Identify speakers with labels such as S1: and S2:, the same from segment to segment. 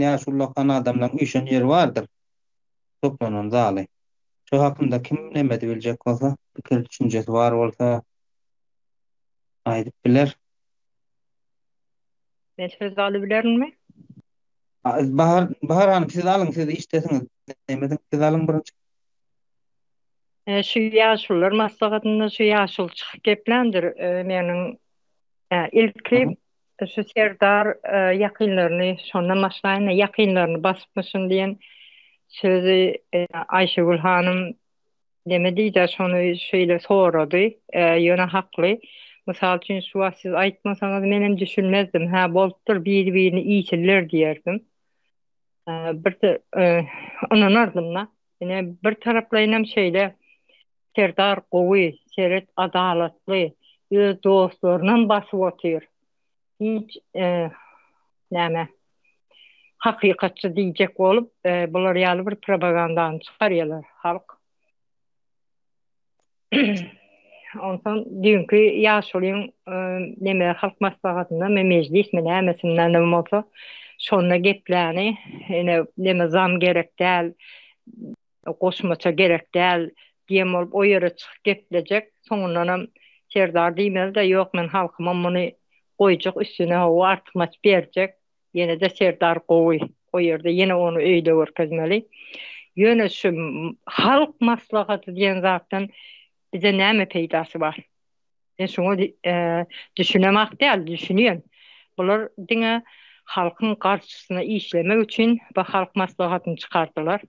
S1: bilýän ýaşy ullakan adamlaryň üýşen ýeri bardyr. Toplanan zaly. Şo hakynda kim neme edibiljek bolsa, pikir düşünjesi bar bolsa aýdyp biler.
S2: Men söz alybilerinmi?
S1: Bahar, Bahar hanym siz alyň, siz işdesiňiz. Neme ediň, siz alyň birinji.
S2: Şu ýaşulular maslahatynda şu ýaşuly çykyp gepländir. Meniň ilki şu Serdar ýakynlaryny şondan başlaýyn-da, ýakynlaryny basypmyşyn diýen sözi Aýşegül hanym neme diýdi, şony şeýle sorady. Ýöne hakly. Mysal üçin, şu wagt siz aýtmasaňyz menem düşünmezdim. Hä, bolupdyr, biri-birini iýsinler diýerdim. Bir ynanardym-da. Ine, bir taraplaýynam şeýle, Serdar gowy, seret adalatly, öz dostlarynam basyp otyr. Hiç näme, hakykatçy diýjek bolup, bular ýaly bir propagandany çykarýarlar halk. Onsoň düýnki ýaşulyň neme halk maslahatynda mejlismi nämesinde neme bolsa şonda gepläni ine neme zam gerek däl goşmaça gerek däl diýen bolup o ýere çykyp geplejek soňundanam Serdar diýmeli-de ýok men halkyma muny goýjak üstüne hawa artykmaç berjek Ýene-de Serdar gowy. O ýerde ýene ony öýde görkezmeli. Ýöne şu halk maslahaty diýen zatdan bize näme peýdasy bar? Men şuňa düşünemak däl, düşünýän. Bular diňe halkyň garşysyna işlemek üçin bu halk maslahatyny çykardylar.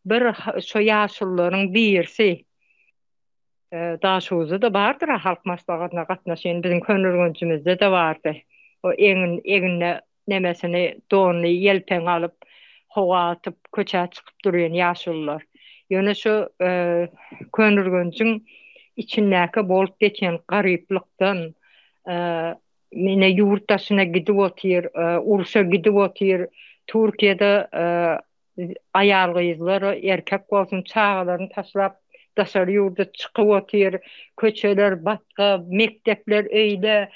S2: Bir şo ýaşulularyň birisi Daşoguzda-da bardyr-a halk maslahatyna gatnaşan, biziň Köneürgenjimizde-de bardy. O egin, egnine nemesini, donuny ýelpeň alyp, howa atyp, köçä çykyp durýan ýaşulular. Ýöne şu Köneürgenjiň içindäki bolup geçen garyplykdan, ine ýurt daşyna gidip otyr, urşa gidip otyr, Türkiýede Aýal-gyzlar, erkek bolsun, çagalaryny taşlap daşary ýurda çykyp otyr, köçeler batga, mekdepler öýle.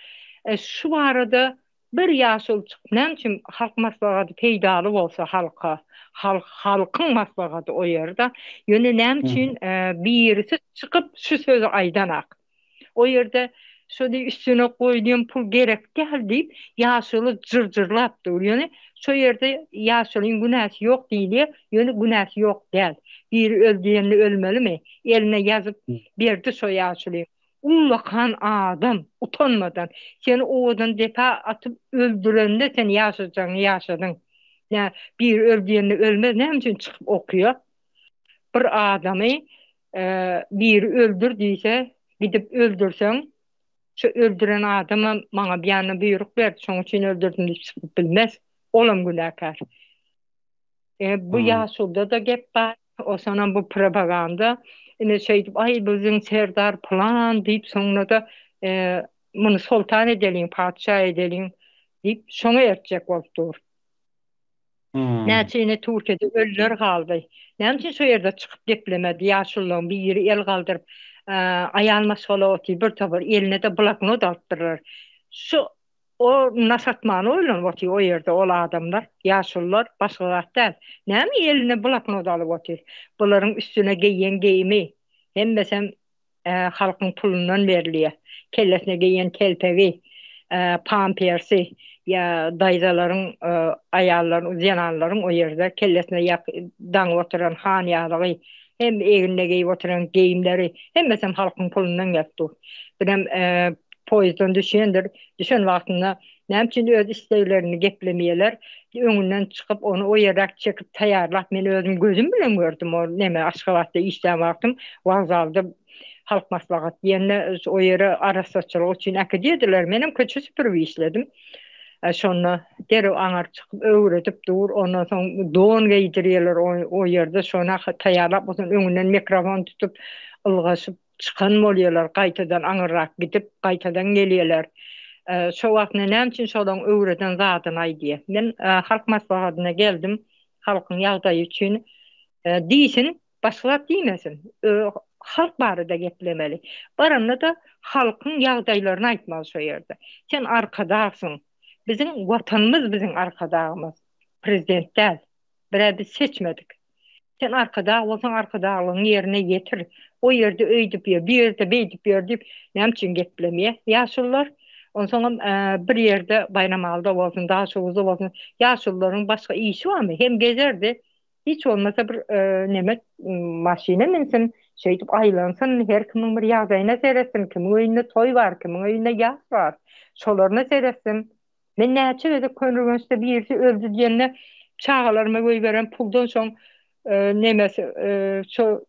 S2: Şu barada bir ýaşuly çykyp, näme üçin halk maslahaty peýdaly bolsa halka, halk halkyň maslahaty o ýerde, ýöne näme üçin birisi çykyp şu sözi aýdanak. O ýerde şo diý üstüne goýulýan pul gerek däl diýip, ýaşuly jyrjyrlap dur. Ýöne şo ýerde ýaşulyň günäsi ýok diýilýär, ýöne günäsi ýok däl. Biri öl diýende ölmelimi? Eline ýazyp berdi şo ýaşulyň. Ullakan adam, utanmadan. Seni owadan depä atyp öldürende sen ýaşajagyňy ýaşadyň. Nä, biri öl diýende ölmez, näme üçin çykyp okýa? Bir adamy biri öldür diýse, gidip öldürseň, şu öldüren adamam maňa bir ýandan buýruk berdi, şoň üçin öldürdim diýip çykyp bilmez. Olam günäkär. E, bu ýaşulda-da gep bar, osanam bu propaganda. Ine şeýdip, aý biziň serdar pylan diýip, soňuna-da e, muny soltan edeliň, patyşa edeliň diýip, şoňa ertjek bolup dur. Näçe ine Türkiýede ölüler galdy. Näme üçin şo ýerde çykyp geplemedi ýaşulularyň biri el galdyryp aýal maşgala otyr bir topar eline-de bloknot alypdyrlar. Şu o nas atmany oýlanyp otyr o ýerde ol adamlar ýaşulular başga zat däl. Näme eline bloknot alyp otyr. Bularyň üstüne geýen geýimi hemmesem halkyň pulundan berilýär. Kellesine geýen telpegi, pampersi ýa daýzalaryň, aýallaryň, zenanlaryň o ýerde kellesine daňyp oturan hanýalygy, hem egnine geýip oturan geýimleri, hemmesem halkyň pulundan gelip dur. Birem poýezdden düşendir, düşen wagtynda näme üçin öz isleglerini geplemeýärler, öňünden çykyp ony o ýerräk çekip taýýarlap men özüm gözüm bilen gördüm o neme Aşgabatda işlän wagtym wokzalda halk maslahat diýende o ýere arassaçylyk üçin äkidýärdiler menem köçe süpürip işledim şonda derrew aňar çykyp öwredip dur ondan soň don geýdirýärler o ýerde şony taýýarlap onsoň öňünden mikrofon tutup ylgaşyp çykan bolýarlar, gaýtadan aňyrrak gidip, gaýtadan gelýärler. Şo wagt näme üçin şolaň öwreden zadyny aýdýar. Men halk maslahatyna geldim, halkyň ýagdaýy üçin diýsin, başga zat diýmesin. Halk barada geplemeli. Baranda-da halkyň ýagdaýlaryny aýtmaly şo ýerde. Sen arkadagsyň. Biziň Watanymyz biziň arkadagymyz. prezident däl. Birä biz seçmedik. Sen arkadag bolsaň arkadaglygyňy ýerine ýetir. O ýerde öýdüp ýör, bu ýerde beýdip ýör diýip näme üçin geplemeýär ýaşulular? Onsoňam bir ýerde Baýramalyda bolsun, Daşoguzda bolsun ýaşulularyň başga işi barmy? Hem gezerdi. Hiç bolmasa bir neme maşyna minsin, şeýdip aýlansyn, her kimiň bir ýagdaýyna seretsin, kimiň öýünde toý bar, kimiň öýünde ýas bar, şolaryna seretsin. Men näçe gezek Köneürgençde birisi öldi diýende çagalaryma goýberen puldan soň nemesi şo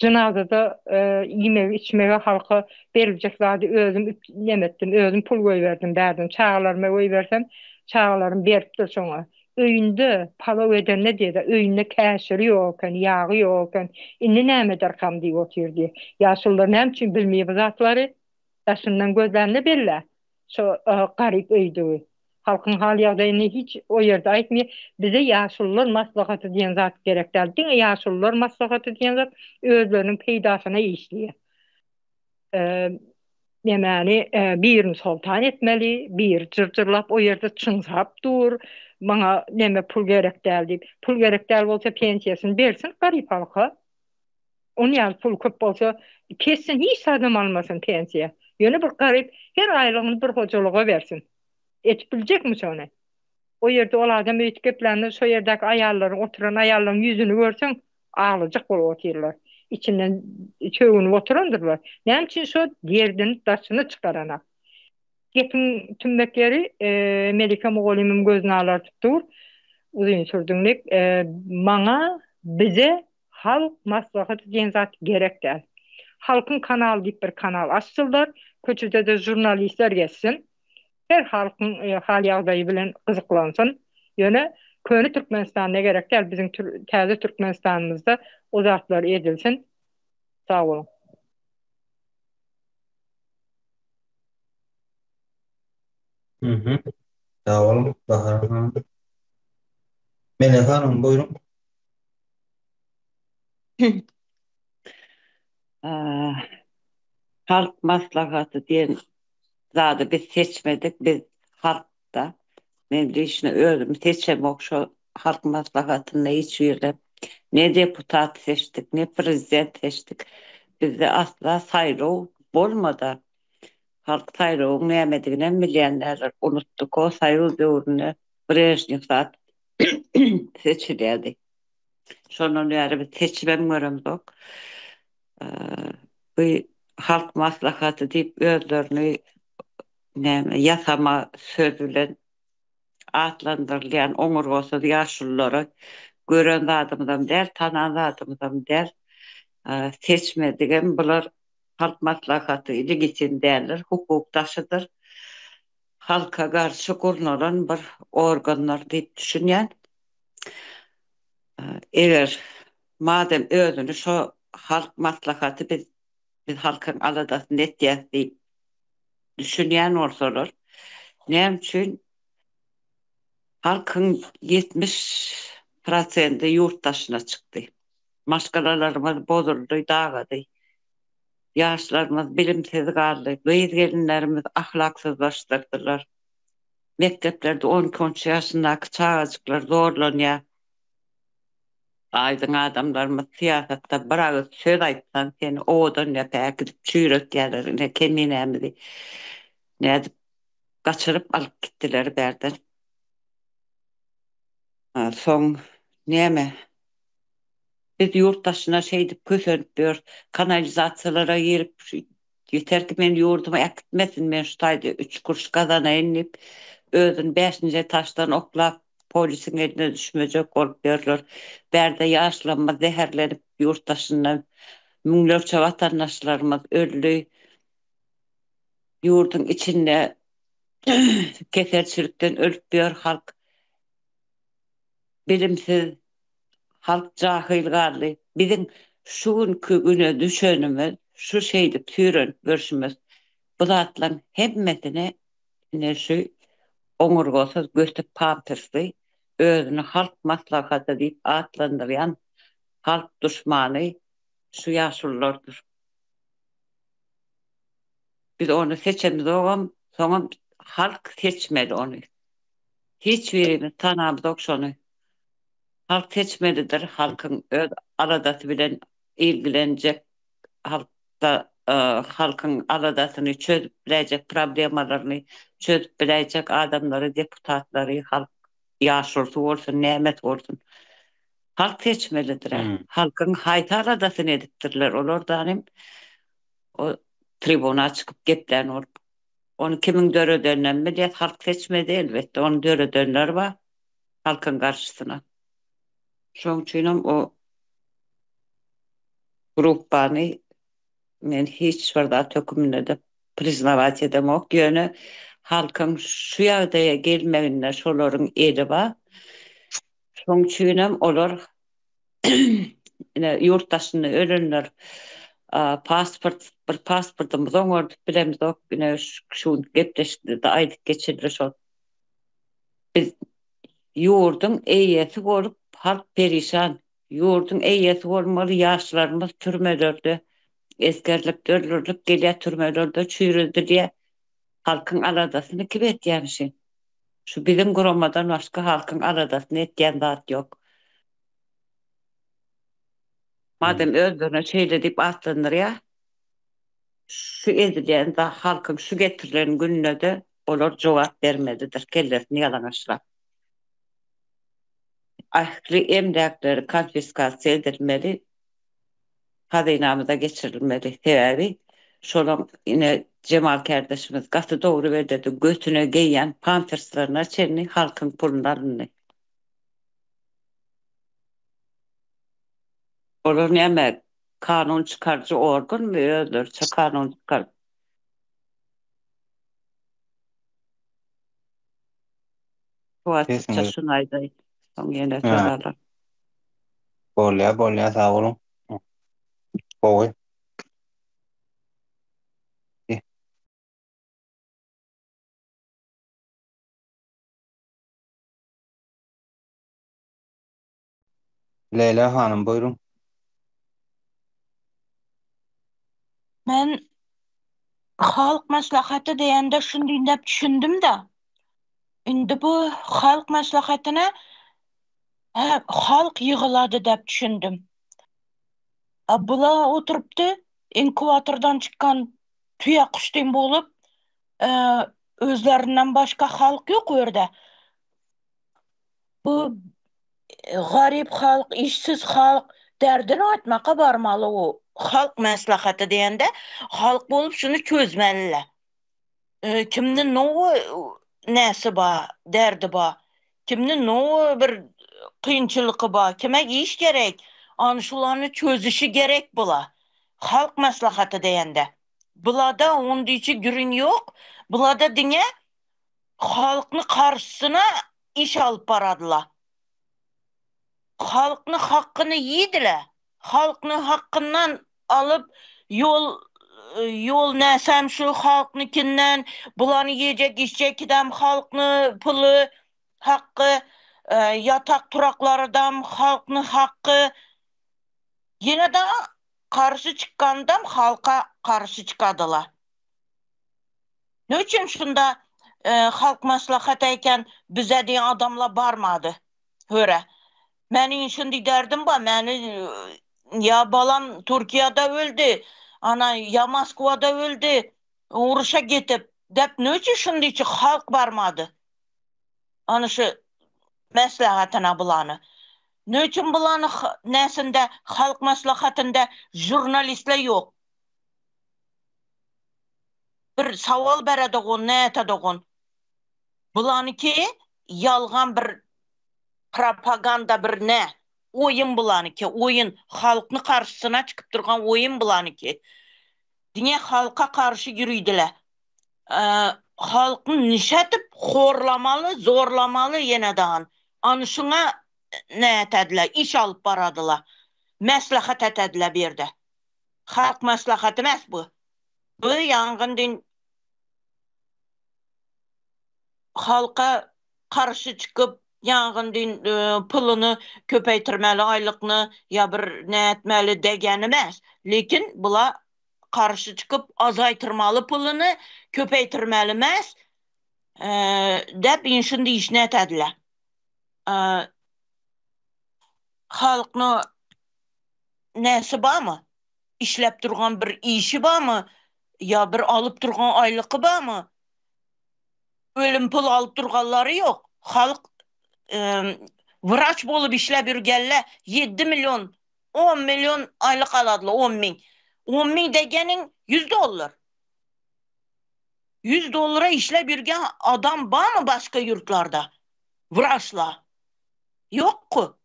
S2: jynazada iýmegi içmegi halka beriljek zady özüm neme etdim, özüm pul goýberdim bärden çagalaryma goýbersem çagalarym beripdir şoňa. Öýünde palaw edende diýdi, öýünde käşiri ýok eken, ýagy ýok eken, indi näme ederkam diýip otyr diýdi. Ýaşulular näme üçin bilmeýär bu zatlary? Daşyndan gözlände bellä. Şo garyp öýdügi. Halkyň hal-ýagdaýyny hiç o ýerde aýtmaýar. Bize ýaşulular maslahaty diýen zat gerek däl. Diňe ýaşulular maslahaty diýen zat özleriniň peýdasyna işleýär. Nemäni birini soltan etmeli, biri jyrjyrlap o ýerde çyňsap dur, maňa neme pul gerek däl diýip. Pul gerek däl bolsa pensiýasyny bersin garyp halka. On ýaly pul köp bolsa kessin hiç zadam almasyn pensiýa. Ýöne bir garyp her aýlygyny bir hojalyga bersin. Etip biljekmi şony? O ýerde ol adam öýtüp geplände şo ýerdäki aýallaryň oturan aýallaryň ýüzüni görseň aglajak bolup otyrlar. Içinden sögünip oturandyrlar. Näme üçin şo derdini daşyna çykaranak. Gepiň tümmek ýeri Melike mugallymym gözüni alardyp dur. Uzyn sürdüňlik. Maňa bize Halk maslahaty diýen zat gerek däl. Halkyň kanaly diýip bir kanal açsynlar, köçede-de žurnalistler gezsin. Her halkyň hal-ýagdaýy bilen gyzyklansyn. Ýöne köne Türkmenistanda gerek däl, biziň täze Türkmenistanymyzda o zatlar edilsin. Sag boluň.
S1: Sag boluň Bahar hanym. Melek hanym buýruň.
S3: Halk maslahaty diýen zady biz seçmedik, biz halkda. Men lişno özüm seçemok şo halk maslahatynda hiç birine. Ne deputat seçdik, ne prezident seçdik. Bizde asla saýlaw bolmada. Halk saýlawyň nämediginem bilýän däldir. Unutdyk o soýuz döwründe Brežnew zat seçilýärdi. Şondan bäri biz seçibem göremzok. Bu halk maslahaty diýip özlerini näme ýasama söz bilen atlandyrylýan oňurgasyz ýaşululary gören zadymyzam däl, tanan zadymyzam däl. Seçmedigem bular halk maslahaty legitim däldir, hukuk daşydyr. Halka garşy gurnalan bir organlar diýip düşünýän. Eger madem özüni şo halk maslahaty biz biz halkyň aladasyny etýäs diýip düşünýän bolsalar, näme üçin halkyň 70 prosendi ýurt daşyna çykdy? Maşgalalarymyz bozuldy, dagady. Ýaşlarymyz bilimsiz galdy, gyz-gelinlerimiz ahlaksyzlaşdyrdylar. Mekdeplerde on iki, on üç ýaşyndaky çagajyklar zorlanýar. Aýdyň adamlarymyz syýasatda bir agyz söz aýtsaň seni owadan depä äkidip çüýretýärler. Ine Keminämizi nädip gaçyryp alyp gitdiler bärden. Soň näme biz ýurt daşyna şeýdip kösenip ýörüs. Kanalizasiýalara girip Ýeter ki meni ýurduma äkitmesin, men şu taýda üç kuruş gazanaýyn diýip, özüni bäşinji etaždan oklap, polisiň eline düşmejek bolup ýörler. Bärde ýaşlarymyz zäherlenip, ýurt daşynda müňlerçe watandaşlarymyz öldi. Ýurduň içinde keselçilikden ölüp ýör halk. Bilimsiz Halk jahyl galdy. Biziň şu günki güne düşenimiz, şu şeýdip süýrenip ýörşümiz, bu zatlaryň hemmesini ine şu oňurgasyz göti pampersli, özüni Halk Maslahaty diýip atlandyrýan halk duşmany şu ýaşululardyr. Biz ony seçemizogam, soňam halk seçmeli ony. Hiç birimiz tanamzok şony. Halk seçmelidir, halkyň öz aladasy bilen ilgilenjek, halkda halkyň aladasyny çözüp biläýjek problemalaryny çözüp biläýjek adamlary, deputatlary halk ýaşulusy bolsun, nämesi bolsun. Halk seçmelidir. Halkyň haýsy aladasyny edipdirler, olar danym o tribuna çykyp geplän bolup. Ony kimiň döredeninem bilýäs, halk seçmedi elbetde, ony döredenler bar halkyň garşysyna. Şoň üçinem o gruppany men hiç bir zat höküminde-de priznawat edemok. Ýöne halkyň şu ýagdaýa gelmeginde şolaryň eli bar. Şoň üçinem olar ine ýurt daşynda ölenler pasport bir pasportymyzy oňardyp bilemizok. Ine şu gepleşikde-de aýdyp geçildi şol. Biz ýurduň eýesi bolup halk perişan. Ýurduň eýesi bolmaly ýaşlarymyz türmelerde esgerlikde öldürilip gelýär türmelerde çüýredilýär. Halkyň aladasyny kim etýämişin? Şu biziň guramadan başga halkyň aladasyny etýän zat ýok. Madem özlerine şeýle diýip atlandyrýar, şu edilýän zat halkyň şu getirilen gününe-de olar jogap bermelidir, kellesini ýalaňaçlap. Ähli emläkleri konfiskasiýa edilmeli, hazynamyza geçirilmeli. Sebäbi şolaň ine Jemal kärdeşimiz gaty dogry belledi, götüne geýýän pamperslerine çenli halkyň puluna alyndy. Olar näme kanun çykaryjy organmy özleriçe kanun çykaryp. Şu wagtça şuny aýdaýyn. Soň ýene söz alaryn.
S1: Bolýa bolýa sag boluň. Gowy. Leýla hanym buýruň.
S4: Men Halk Maslahaty diýende şuny diýip düşündim-de. Indi bu Halk Maslahatyna halk ýygylady diýip düşündim. A bular oturypdy, inkubatordan çykan tuýakuş deň bolup, özlerinden başga halk ýok o ýerde. Bu garyp halk, işsiz halk derdini aýtmaka barmaly o halk maslahaty diýende halk bolup şuny çözmeliler. Kimde nowy näsi bar, derdi bar. Kimde nowy bir kynçylyky bar, kime iş gerek. Ana şulany çözüşi gerek bular. Halk maslahaty diýende. Bulada ondiçe gürüň ýok. Bulada diňe halkny garşysyna iş alyp baradylar. Halkny hakkyny iýdiler. Halkny hakkyndan alyp ýol ýol näsem şu halknykinden bulany iýjek içjekidem halkny puly hakky ýatak turaklarydam halkny hakky ýene-de garşy çykandam halka garşy çykadylar. Ne üçin şunda Halk Maslahaty eken bize diýen adamlar barmady höre. Meniň şundy derdim bar meni ýa balam Türkiýede öldi ana ýa Moskwada öldi uruşa gitip dep ne üçin şundyçy halk barmady ana şu maslahatyna bulany. Ne üçin bulany näsinde Halk Maslahatynda žurnalistler ýok. Bir sowal bere dogan näte dogan. Bulanyky ýalgan bir propaganda bir nä. Oýun bulanyky oýun halkny garşysyna çykyp durgan oýun bulanyky. Diňe halka garşy ýürüýdüle. Halkny nişetip horlamaly zorlamaly ýene dagan. Any şuňa nätediler iş alyp baradylar. Maslahat etediler bu ýerde. Halk maslahaty emes bu. Bu ýangyn din halka garşy çykyp ýangyn din puluny köpeýtirmeli aýlykny ýa bir nätmeli degeni emes. Lekin bula garşy çykyp azaýtyrmaly puluny köpeýtirmeli emes. Däp inşindi işine ätädiler. Halkny näsi barmy? Işläp durgan bir işi barmy? Ýa bir alyp durgan aýlyky barmy? Ölüm pul alyp durganlary ýok. Halk wraç bolup işläp ýürgenler ýedi million, on million aýlyk aladylar, on miň. On miň degeniň ýüz dollar. Ýüz dollara işläp ýürgen adam barmy başga ýurtlarda? Wraçlar. Ýok-ku.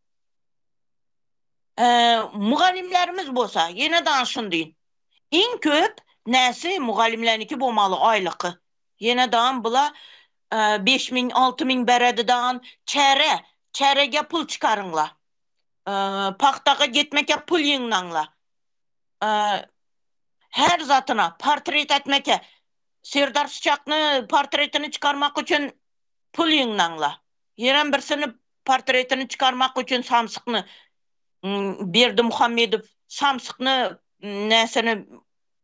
S4: Mugallymlarymyz bolsa, ýene danşyn diýin. Iň köp näsi mugallymlarniki bolmaly aýlyky. Ýene dam bula 5000, 6000 beredi dan çäre, çärege pul çykaryňla. Pagtaga gitmeke pul ýygnaňla. Her zatyna portret etmeke Serdar Syçakny portretini çykarmak üçin pul ýygnaňla. Ýenem birsini portretini çykarmak üçin samsykny Berdimuhamedow samsykny näsini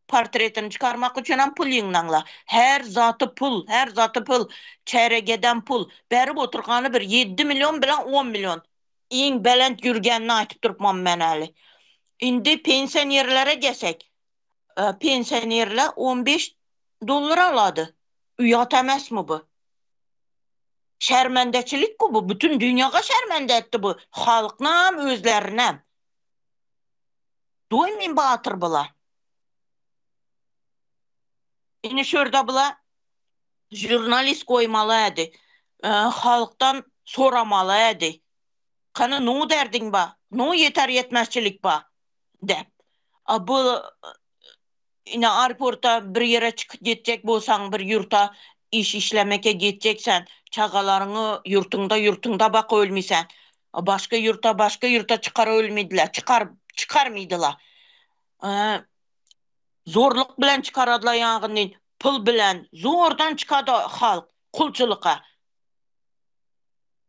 S4: portretini çykarmak üçinem pul ýygnaňla. Her zaty pul, her zaty pul. Çäregedem pul. Berip oturgany bir ýedi million bilen on million. Iň belent ýürgenini aýtyp durupman men häli. Indi pensionerlere gelsek, pensionerler on beş dollar alady. Uýat emesmi bu? Şermendeçilik-ku bu. Bütün dünýaga şermende etdi bu halknam, özlerinem. Doýmyn batyr bula. Ine şurda bula žurnalist goýmaly edi. Halkdan soramaly edi. Kany nu derdiň ba? Nu ýeter ýetmezçilik ba? Dep. A bu ine aeroporta bir ýere çykyp gitjek bolsaň bir ýurta iş işlemeke gitjeksen çagalaryňy ýurtuňda ýurtuňda bak ölmisen. Başga ýurta başga ýurta çykar ölmediler. Çykar çykarmydylar. Zorluk bilen çykaradylar ýagyny pul bilen zordan çykady halk kulçulyka.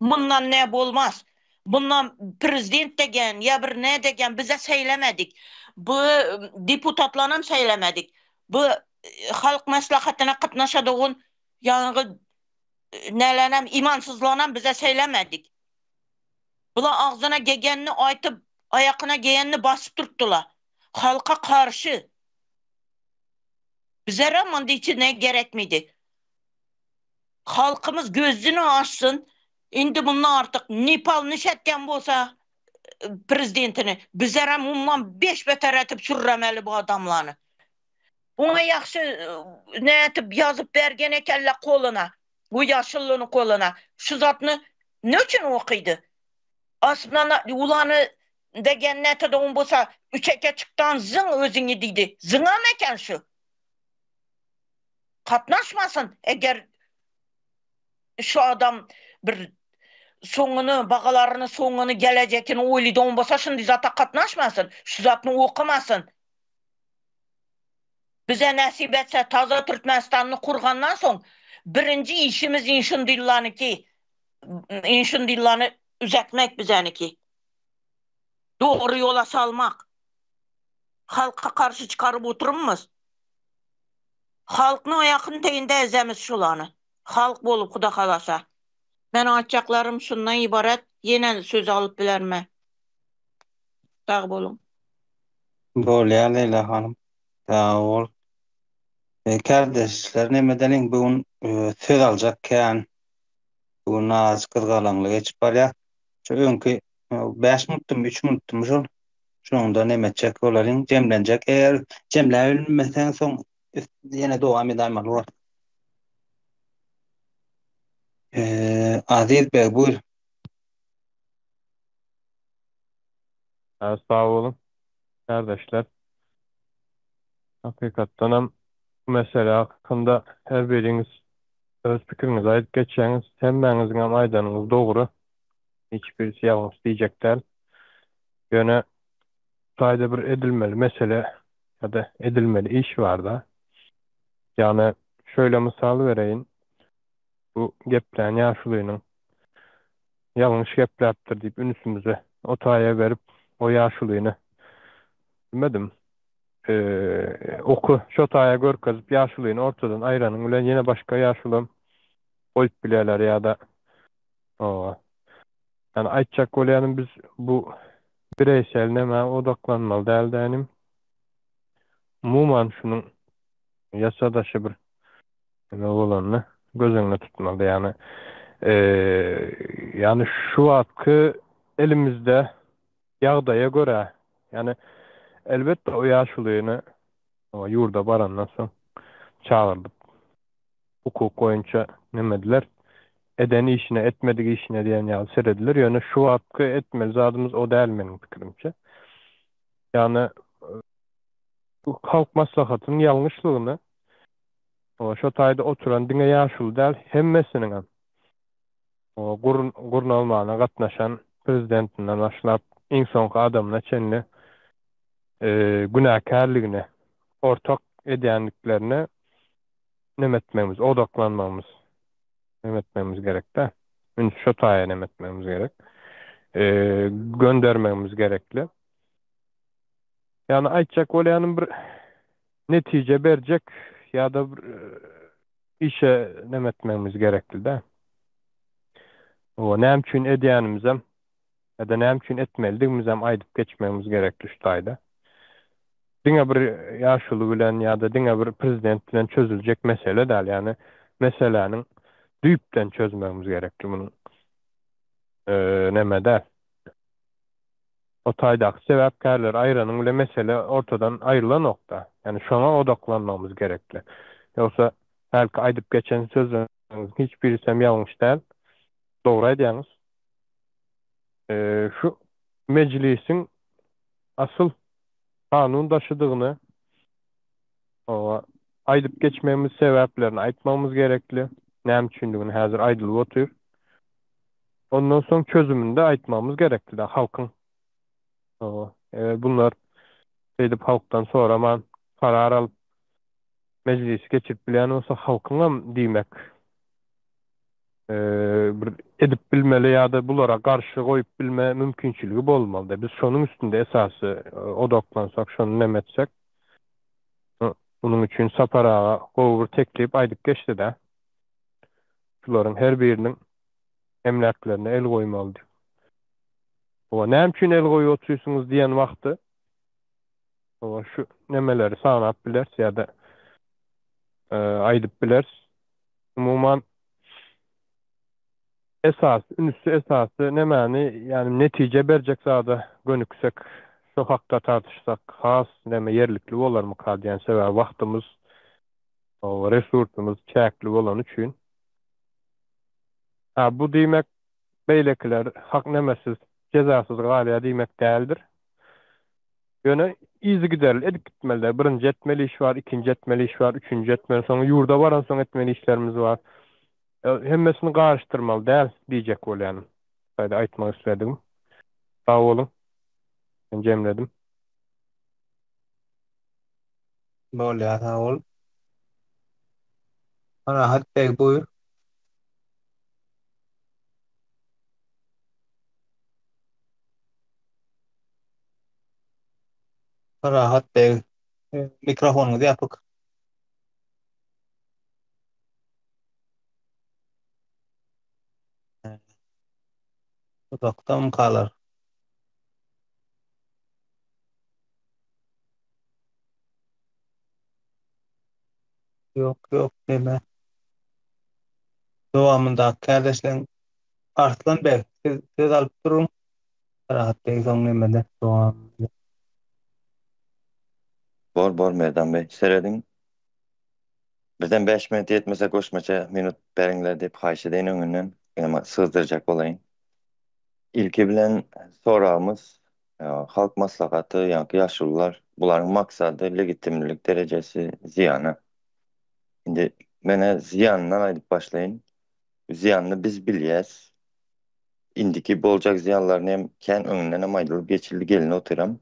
S4: Mundan ne bolmaz. Bundan prezident degen ýa bir ne degen bize seýlemedik. Bu deputatlanam seýlemedik. Bu halk maslahatyna gatnaşadygun ýaňy nälenem imansyzlanam bize seýlemedik. Bular agzyna gegenini aýtyp, aýakyna geýenini basyp durupdylar. Halka karşy. Bizere mundy ne gerekmidi? Halkymyz gözüni açsyn. Indi mundan artyk Nepal nişetken bolsa prezidentini bizerem mundan beş beter etip sürremeli bu adamlany. Oňa ýagşy nätip ýazyp bergen ekenler koluna. Bu ýaşullyny koluna. Şu zatny ne üçin okydy? Aslynda ulany degen nätede on bolsa üçeke çykdan zyň özüňi diýdi. Zyňam eken şu. Gatnaşmasyn eger şu adam bir soňuny bagalaryny soňuny gelejekini oýlaýdygan bolsa şunday zata gatnaşmasyn şu zatny okamasyn. Bize nesip etse taza Türkmenistanyny kurgandan soň birinji işimiz inşundyllanyki inşundyllany üzetmek bizeniki. Dogry ýola salmak. Halka karşy çykaryp oturmaz. Halkny aýakyny teýinde ezemiz şulany. Halk bolup Huda halasa. Men aýtjaklarym şundan ybarat, ýene söz alyp bilerme. Sag boluň.
S1: Bolýar Leýla hanym. Sag bol. Kärdeşler neme edeliň bu gün söz aljak kän. Bu gün azajyk gyzgalaňly geçip barýar. Şu öňki 5 minutdymy, 3 minutdymy şol. Şoňda neme etjek bolalyň, jemlenjek. Eger jemläp bilmeseň soň ýene dowam edäýmeli bor. Aziz beg buyur.
S5: Sag boluň kärdeşler. Hakykatdanam bu mesele hakynda her biriňiz öz pikiriňizi aýdyp geçýäňiz. Hemmäňiziňem aýdanyňyz dogry. Hiç birisi ýalňyş diýjek däl. Ýöne taýda bir edilmeli mesele ýa-da edilmeli iş barda. Ýagny şöyle mysal bereýin. Bu geplän ýaşulynyň ýalňyş gepläpdir diýip ünsümizi o taýa berip o ýaşulyny bilmedim oky şo taýa görkezip ýaşulyny ortadan aýranyň bilen ýene başga ýaşulam. Goýup bilýärler ýa-da oba. Ýani aýtjak bolýanym biz bu bireýsel nämä odaklanmaly däl dänim. Umuman şunuň ýasa daşy bir neme bolanyny göz öňünde tutmaly ýani ýani şu wagtky elimizde ýagdaýa görä ýani elbetde o ýaşulyny ýurda barandan soň çagyrdyp hukuk boýunça nemediler. Eden işine, etmedik işine diýen ýaly serediler. Ýöne şu wagtky etmeli zadymyz o däl meniň pikirimçe. Ýagny Halk Maslahatynyň ýalňyşlygyny şo taýda oturan diňe ýaşuly däl, hemmesiniňem gurnalmagyna gatnaşan prezidentinden başlap iň soňky adamyna çenli günäkärligini ortak edýändiklerine neme etmegimiz, odaklanmagymyz, neme etmegimiz gerek-dä. Ünsi şo taýa neme etmegimiz gerek. Göndermegimiz gerekli. Ýagny aýtjak bolýanym bir netije berjek ýa-da bir işe neme etmegimiz gerekli-dä. Hawa, näme üçin edýänimizem ýa-da näme üçin etmelidigimizem aýdyp geçmegimiz gerekli şu taýda. Diňe bir ýaşuly bilen ýa-da diňe bir prezident bilen çözüljek mesele däl, ýagny meseläniň düýpden çözmegimiz gerekli munuň neme däl. O taýdaky sebäpkärleri aýyranyň bilen mesele ortadan aýrylanok-da. Ýagny şoňa odaklanmagymyz gerekli. Ýogsa hälki aýdyp geçen sözleriňiziň hiç birisem ýalňyş däl. Dogry aýdýaňyz. Şu mejlisiň asyl kanun daşydygyny aýdyp geçmegimiz sebäplerini aýtmagymyz gerekli. Näme üçindigini häzir aýdylyp otyr. Ondan soň çözümini-de aýtmagymyz gerekli-de halkyň. Eger bunlar şeýdip halkdan soraman karar alyp mejlisi geçirip bilýän bolsa halkyňam diýmek bir edip bilmeli ýa-da bulara garşy goýup bilme mümkinçiligi bolmalydy. Biz şonuň üstünde esasy odaklansak, şony neme etsek. Munuň üçin Sapar aga gowy bir teklip aýdyp geçdi-dä. Şularyň her biriniň emläklerine el goýmaly diýip. Hawa, näme üçin el goýup otyrsyňyz diýen wagty, hawa, şu nemeleri sanap bileris ýa-da aýdyp bileris. Umuman, esasy, ünsi esasy nemäni, ýagny netije berjek zada gönüksek, şo hakda tartyşsak has neme ýerlikli bolarmyka diýen, sebäbi wagtymyz, resursymyz çäkli bolany üçin. Hä, bu diýmek beýlekiler hak nemesiz, jezasyz galýar diýmek däldir. Ýöne yzygiderli edip gitmeli-dä. Birinji etmeli iş bar, ikinji etmeli iş bar, üçünji etmeli, soň ýurda baransoň etmeli işlerimiz bar. Hemmesini garyşdyrmaly däl diýjek bolýanym. Şeýle aýtmak isledigim. Sag boluň. Men jemledim.
S1: Bolýar, sag bol. Parahat beg buýur. Parahat beg, mikrofonyňyz ýapyk. Uzakdamykalar? Ýok, ýok, neme. Dowamyndaky kärdeşleň Arslan beg, siz söz alyp duruň. Rahat beg soň nemede dowam eder.
S6: Bor bor Merdan bey serediň. Bizem 5 minut ýetmese goşmaça minut beriňler diýip haýyş edeýin öňünden. Ýöne syzdyrjak bolaýyn. Ilki bilen soragymyz Halk Maslahaty ýaňky ýaşulular bularyň maksady legitimlilik derejesi zyýana. Indi menä zyýanyndan aýdyp başlaýyn. Zyýanyny biz bilýäs. Indiki boljak zyýanlaryny hem kän öňünden hem aýdylyp geçildi gelin otyram.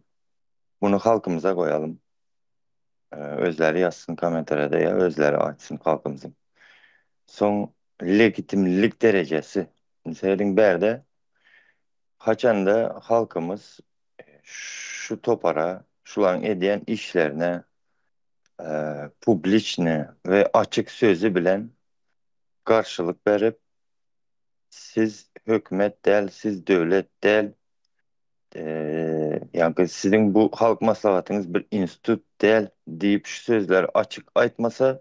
S6: Muny halkymyza goýalym. Özleri ýazsyn kommentariýada ýa özleri aýtsyn halkymyzyň. Soň legitimlilik derejesi. Indi serediň bärde haçanda halkymyz şu topara şularyň edýän işlerine publiçny we açyk sözi bilen. garşylyk berip, siz hökümet däl, siz döwlet däl, ýaňky siziň bu halk maslahatyňyz bir institut däl diýip şu sözleri açyk aýtmasa,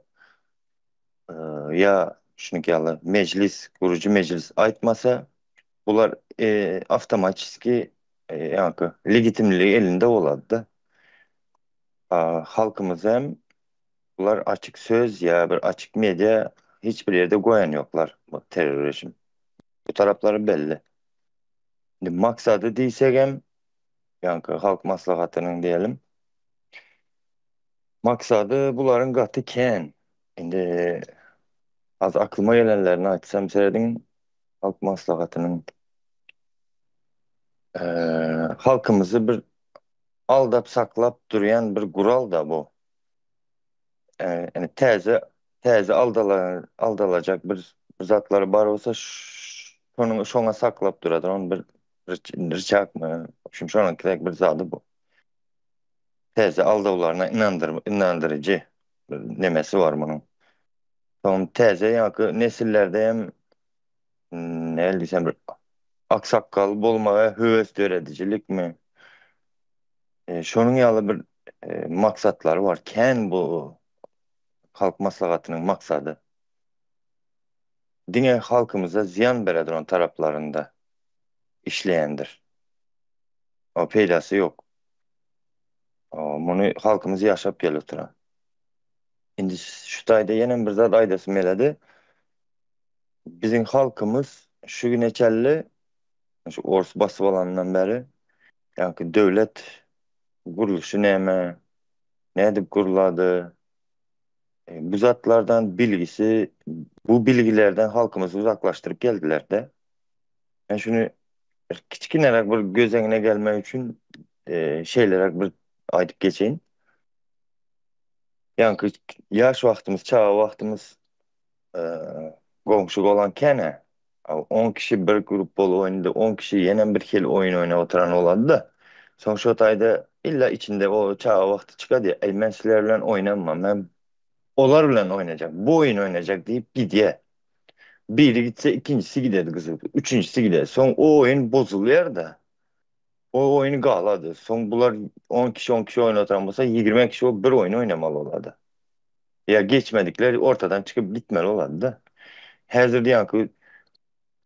S6: ýa şunuňky ýaly mejlis, gurujy mejlis aýtmasa, bular awtomatiski ýaňky legitimliligi elinde bolady-da. Halkymyz hem bular açyk söz ýa bir açyk media hiç bir ýerde goýan ýoklar bu terror rejim. Bu taraplary belli. Indi maksady diýsegem, ýaňky halk maslahatynyň diýelim. Maksady bularyň gaty kän. Indi az aklyma gelenlerini aýtsam serediň halk maslahatynyň halkymyzy bir aldap saklap durýan bir gural da bu. Ýani täze täze aldala aldalajak bir zatlary bar bolsa şonuň şoňa saklap duradyr. Ony bir rçakmy? Şum şonuň gerek bir zady bu. Täze aldawlaryna inandyr inandyryjy bir nemesi bar munuň. Soň täze ýaňky nesillerde hem näl diýsem bir aksakgal bolmaga höwes döredijilikmi? Şonuň ýaly bir maksatlary bar. Kän bu Halk Maslahatynyň maksady. Diňe halkymyza zyýan bere duran taraplarynda işleýändir. O peýdasy ýok. Muny halkymyz ýaşap gelip oturan. Indi şu taýda ýenem bir zat aýdasym geledi. Biziň halkymyz şu güne çenli şu ors basyp alanyndan bäri ýaňky döwlet gurluşy näme, nädip gurlady, bu zatlardan bilgisi, bu bilgilerden halkymyzy uzaklaşdyryp geldiler-de. Men şuny kiçgineräk bir göz öňüne gelmek üçin şeýleräk bir aýdyp geçeýin. Ýaňky ýaş wagtymyz, çaga wagtymyz goňşy bolan kene. On kişi bir grup bolup oýnady, on kişi ýenem bir hili oýun oýnap oturan bolady-da. Soň şo taýda illa içinde o çaga wagty çykady, Eý, men sizler bilen oýnamman, men olar bilen oýnajak, bu oýun oýnajak diýip gidýär. Biri gitse, ikinjisi gidedi gyzyp, üçünjisi gidedi. Soň o oýun bozulýar-da. O oýun galady. Soň bular on kişi, on kişi oýnap oturan bolsa, 20 kişi bolup bir oýun oýnamaly bolady. Ýa geçmedikler ortadan çykyp gitmeli bolady-da. Häzir diýýänki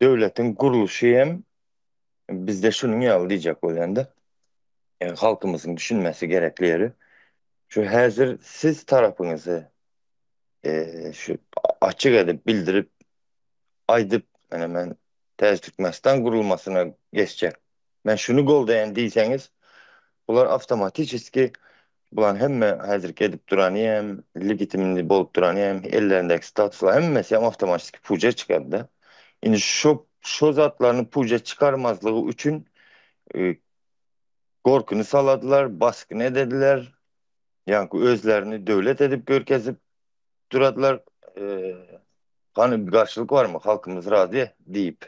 S6: döwletiň gurluşy hem bizde şunuň ýaly diýjek bolýan-da. Ýa halkymyzyň düşünmesi gerekli ýeri şu häzir siz tarapyňyzy şu açyk edip bildirip aýdyp ene men Täze Türkmenistan gurulmasyna geçjek. Men şuny goldaýan diýseňiz, bular awtomatiçeski bulan hemme häzirki edip durany hem, legitimli bolup durany hem, ellerindäki statuslar hemmesi hem awtomatiçeski puja çykardy. Indi şo şo zatlaryny puja çykarmazlygy üçin e, gorkyny saladylar, baskyny edediler. Ýaňky özlerini döwlet edip görkezip duradylar. E, hany garşylyk barmy? Halkymyz razy diýip.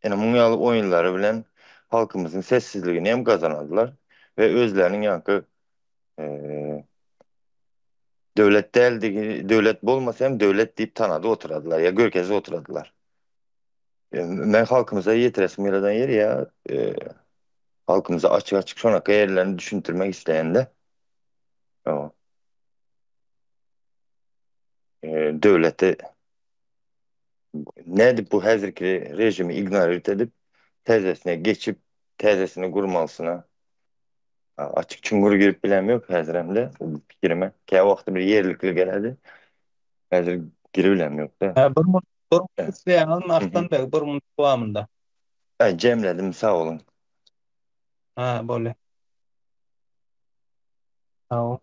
S6: Ine muň ýaly oýunlary bilen halkymyzyň sessizligini hem gazanardylar we özleriniň ýaňky döwlet däldigi, döwlet bolmasa hem döwlet diýip tanady oturadylar ýa görkezip oturadylar. Men halkymyza ýetiresim geleden ýeri ýa halkymyza açyk-açyk şonaka ýerlerini düşündirmek isleýände. Döwleti Nädip bu häzirki režimi ignorirт edip, täzesine geçip, täzesini gurmalysyna açyk çuňňur girip bilem ýok häziremde bu pikirime. Käwagty bir ýerlikli geledi. Häzir giribilem ýok-da.
S1: Hä, bir minut, bir minut isleýäňizmi Arslan beg, bir minut dowamynda.
S6: Hä, jemledim, sag boluň.
S1: Hä, bolýa. Sag bol.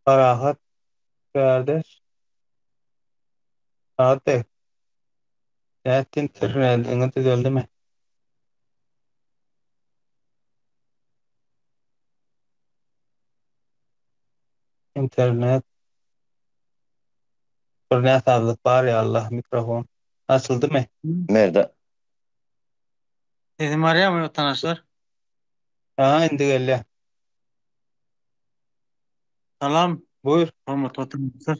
S1: Parahat kärdeş. Rahat beg. Nätdi internetiňiz düzeldimi? Internet bir näsazlyk bar ýaly mikrofon açyldymy?
S6: Merdan.
S7: Sesim barýarmy watandaşlar?
S1: Ha indi gelýär.
S7: Salam.
S1: Buýur. Hormatly watandaşlar.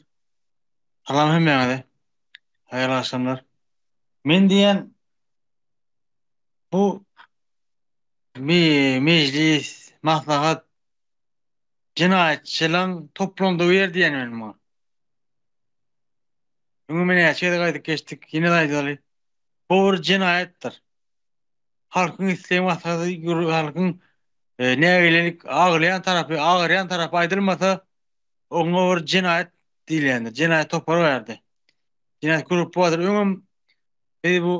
S1: Salam hemmäňize. Haýyrly agşamlar. Men diýen bu mejlis, maslahat jenaýatçylaryň toplandygy ýer diýen men muňa. Öňe men näçe gezek aýdyp geçdik, ýene-de aýdaly. Bu bir jenaýatdyr. Halkyň islegi maksady halkyň nägilelik aglaýan tarapy, agyrýan tarapy aýdylmasa, oňa bir jenaýat diýilýändir. Jenaýat topary bardy. Jenaýat grupy bardyr. Öňem biz bu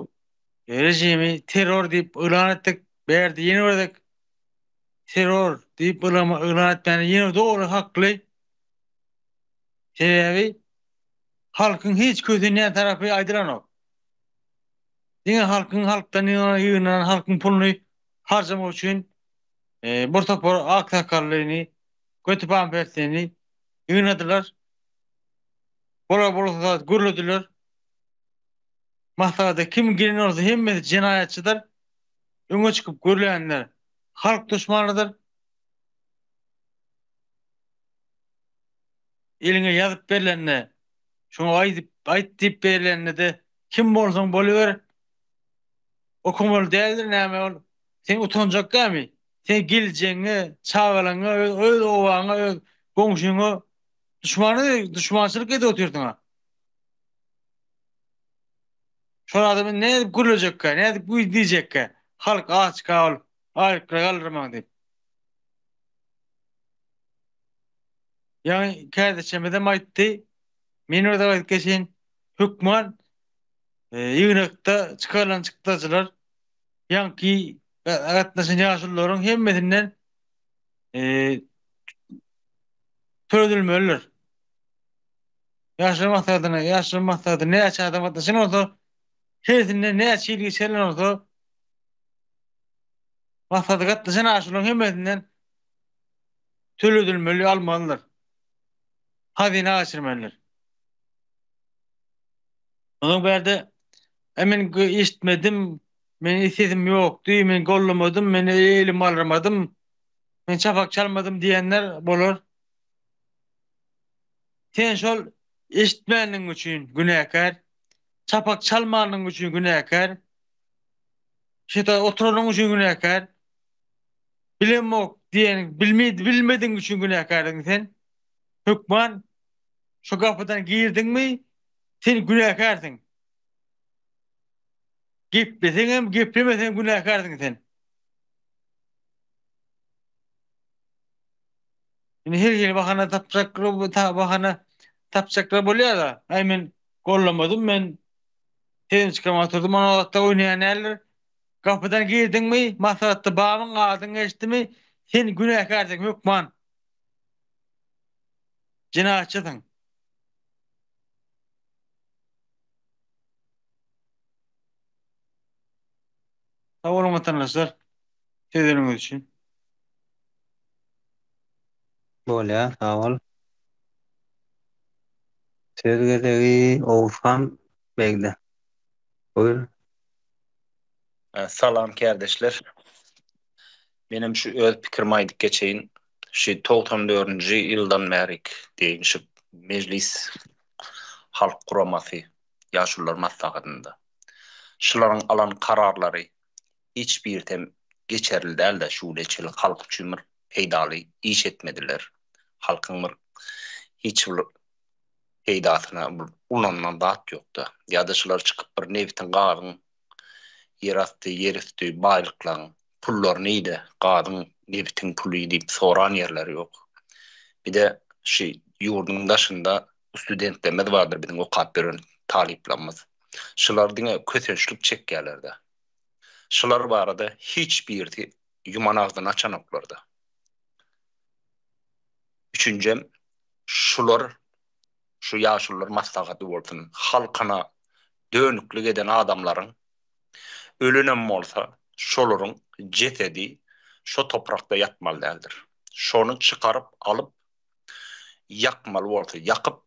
S1: režimi terror diýip yglan etdik. Bärde ýene bir gezek terror diýip yglan etmäne ýene doly hakly. Sebäbi halkyň hiç kösenýän tarapy aýdylanok. Diňe halkyň halkdan ýygnanan halkyň puluny harjamak üçin bir topar ak sakallyny, göti pamperslini ýygnadylar. Bolar bolsa zat gürlediler. Maslahata kim giren bolsa hemmesi jenaýatçydyr. Öňe çykyp gürlänler halk duşmanydyr. Eliňe ýazyp berlende, şoňa aýdyp, aýt diýip berlende-de kim bolsaň boluber. Okamaly däldir näme ol? Sen utanjak dälmi? Sen geljegiňe, çagalaňa, öz, öz obaňa, öz goňşyňa duşmany, duşmançylyk edip otyrsyň-a. Şol adamy nädip gürlejekkä, nädip diýjekkä? Halk açka ol, aýlyklar galdyrmaň diýip. Ýaňy kärdeşemizem aýtdy. Men bir zat aýdyp geçeýin. Hökman ýygnakda çykarylan çykdajylar ýaňky gatnaşan ýaşulularyň hemmesinden töledilmelidir. Ýaşlar maslahatyna, ýaşlar maslahatyna näçe adam gatnaşan bolsa, hersinden näçe ýyl geçirilen bolsa, maslahata gatnaşan ýaşulularyň hemmesinden töledilmeli, almalydyr. Hazyna geçirmelidir. Ondan bärde e men eşitmedim, men sesim ýokdy, men gollamadym, men elim galdyrmadym, men çapak çalmadym diýenler bolar. Sen şol eşitmänligiň üçin günäkär, çapak çalmanlygyň üçin günäkär, şeýtan oturanyň üçin günäkär. Bilemok diýeniň bilmedi bilmediň üçin günäkärdiň sen. Hökman şu gapydan girdiňmi sen günäkärsiň. Gepleseňem geplemeseňem günäkärsiň sen. Indi her hili bahana tapjak bahana tapjaklar bolýar-da. Aý men gollamadym men sesimi çykarman oturdym ony o zatda oýnaýan däldir. Gapydan girdiňmi, maslahatda babyň adyň geçdimi, sen günäkärsiň hökman. Jenaýatçysyň. Sag boluň watandaşlar sözleriňiz üçin.
S7: Bolýar, sag bol. Söz gezegi Oguzhan begde. Buýur.
S8: Salam kärdeşler. Menem şu öz pikirimi aýdyp geçeýin. Şu 94-nji ýyldan bärik diýeýin şu Mejlis Halk guramasy Ýaşulular maslahatynda. Şularyň alan kararlary hiç birisem geçerli dälde şu güne çenli halk üçin bir peýdaly iş etmediler. Halkyň bir hiç bir peýdasyna bir ulanylan zat ýokda. Ýa-da şular çykyp bir nebitiň, gazyň, ýerasty, ýerüsti baýlyklaryň pullary nide, gazyň, nebitiň puly diýip soran ýerleri ýok. Bir-de şu ýurduň daşynda studentlerimiz bardyr biziň okap ýören talyplarymyz. Şular diňe kösençlik çekýärler-de. Şular barada hiç birisi ýuman agzyny açanoklar-da. Üçünjem, şular, şu ýaşulular maslahaty bolsun, halkyna dönüklik eden adamlaryň ölenem bolsa, şolaryň jesedi şo toprakda ýatmaly däldir. Şony çykaryp alyp, ýakmaly bolsa ýakyp,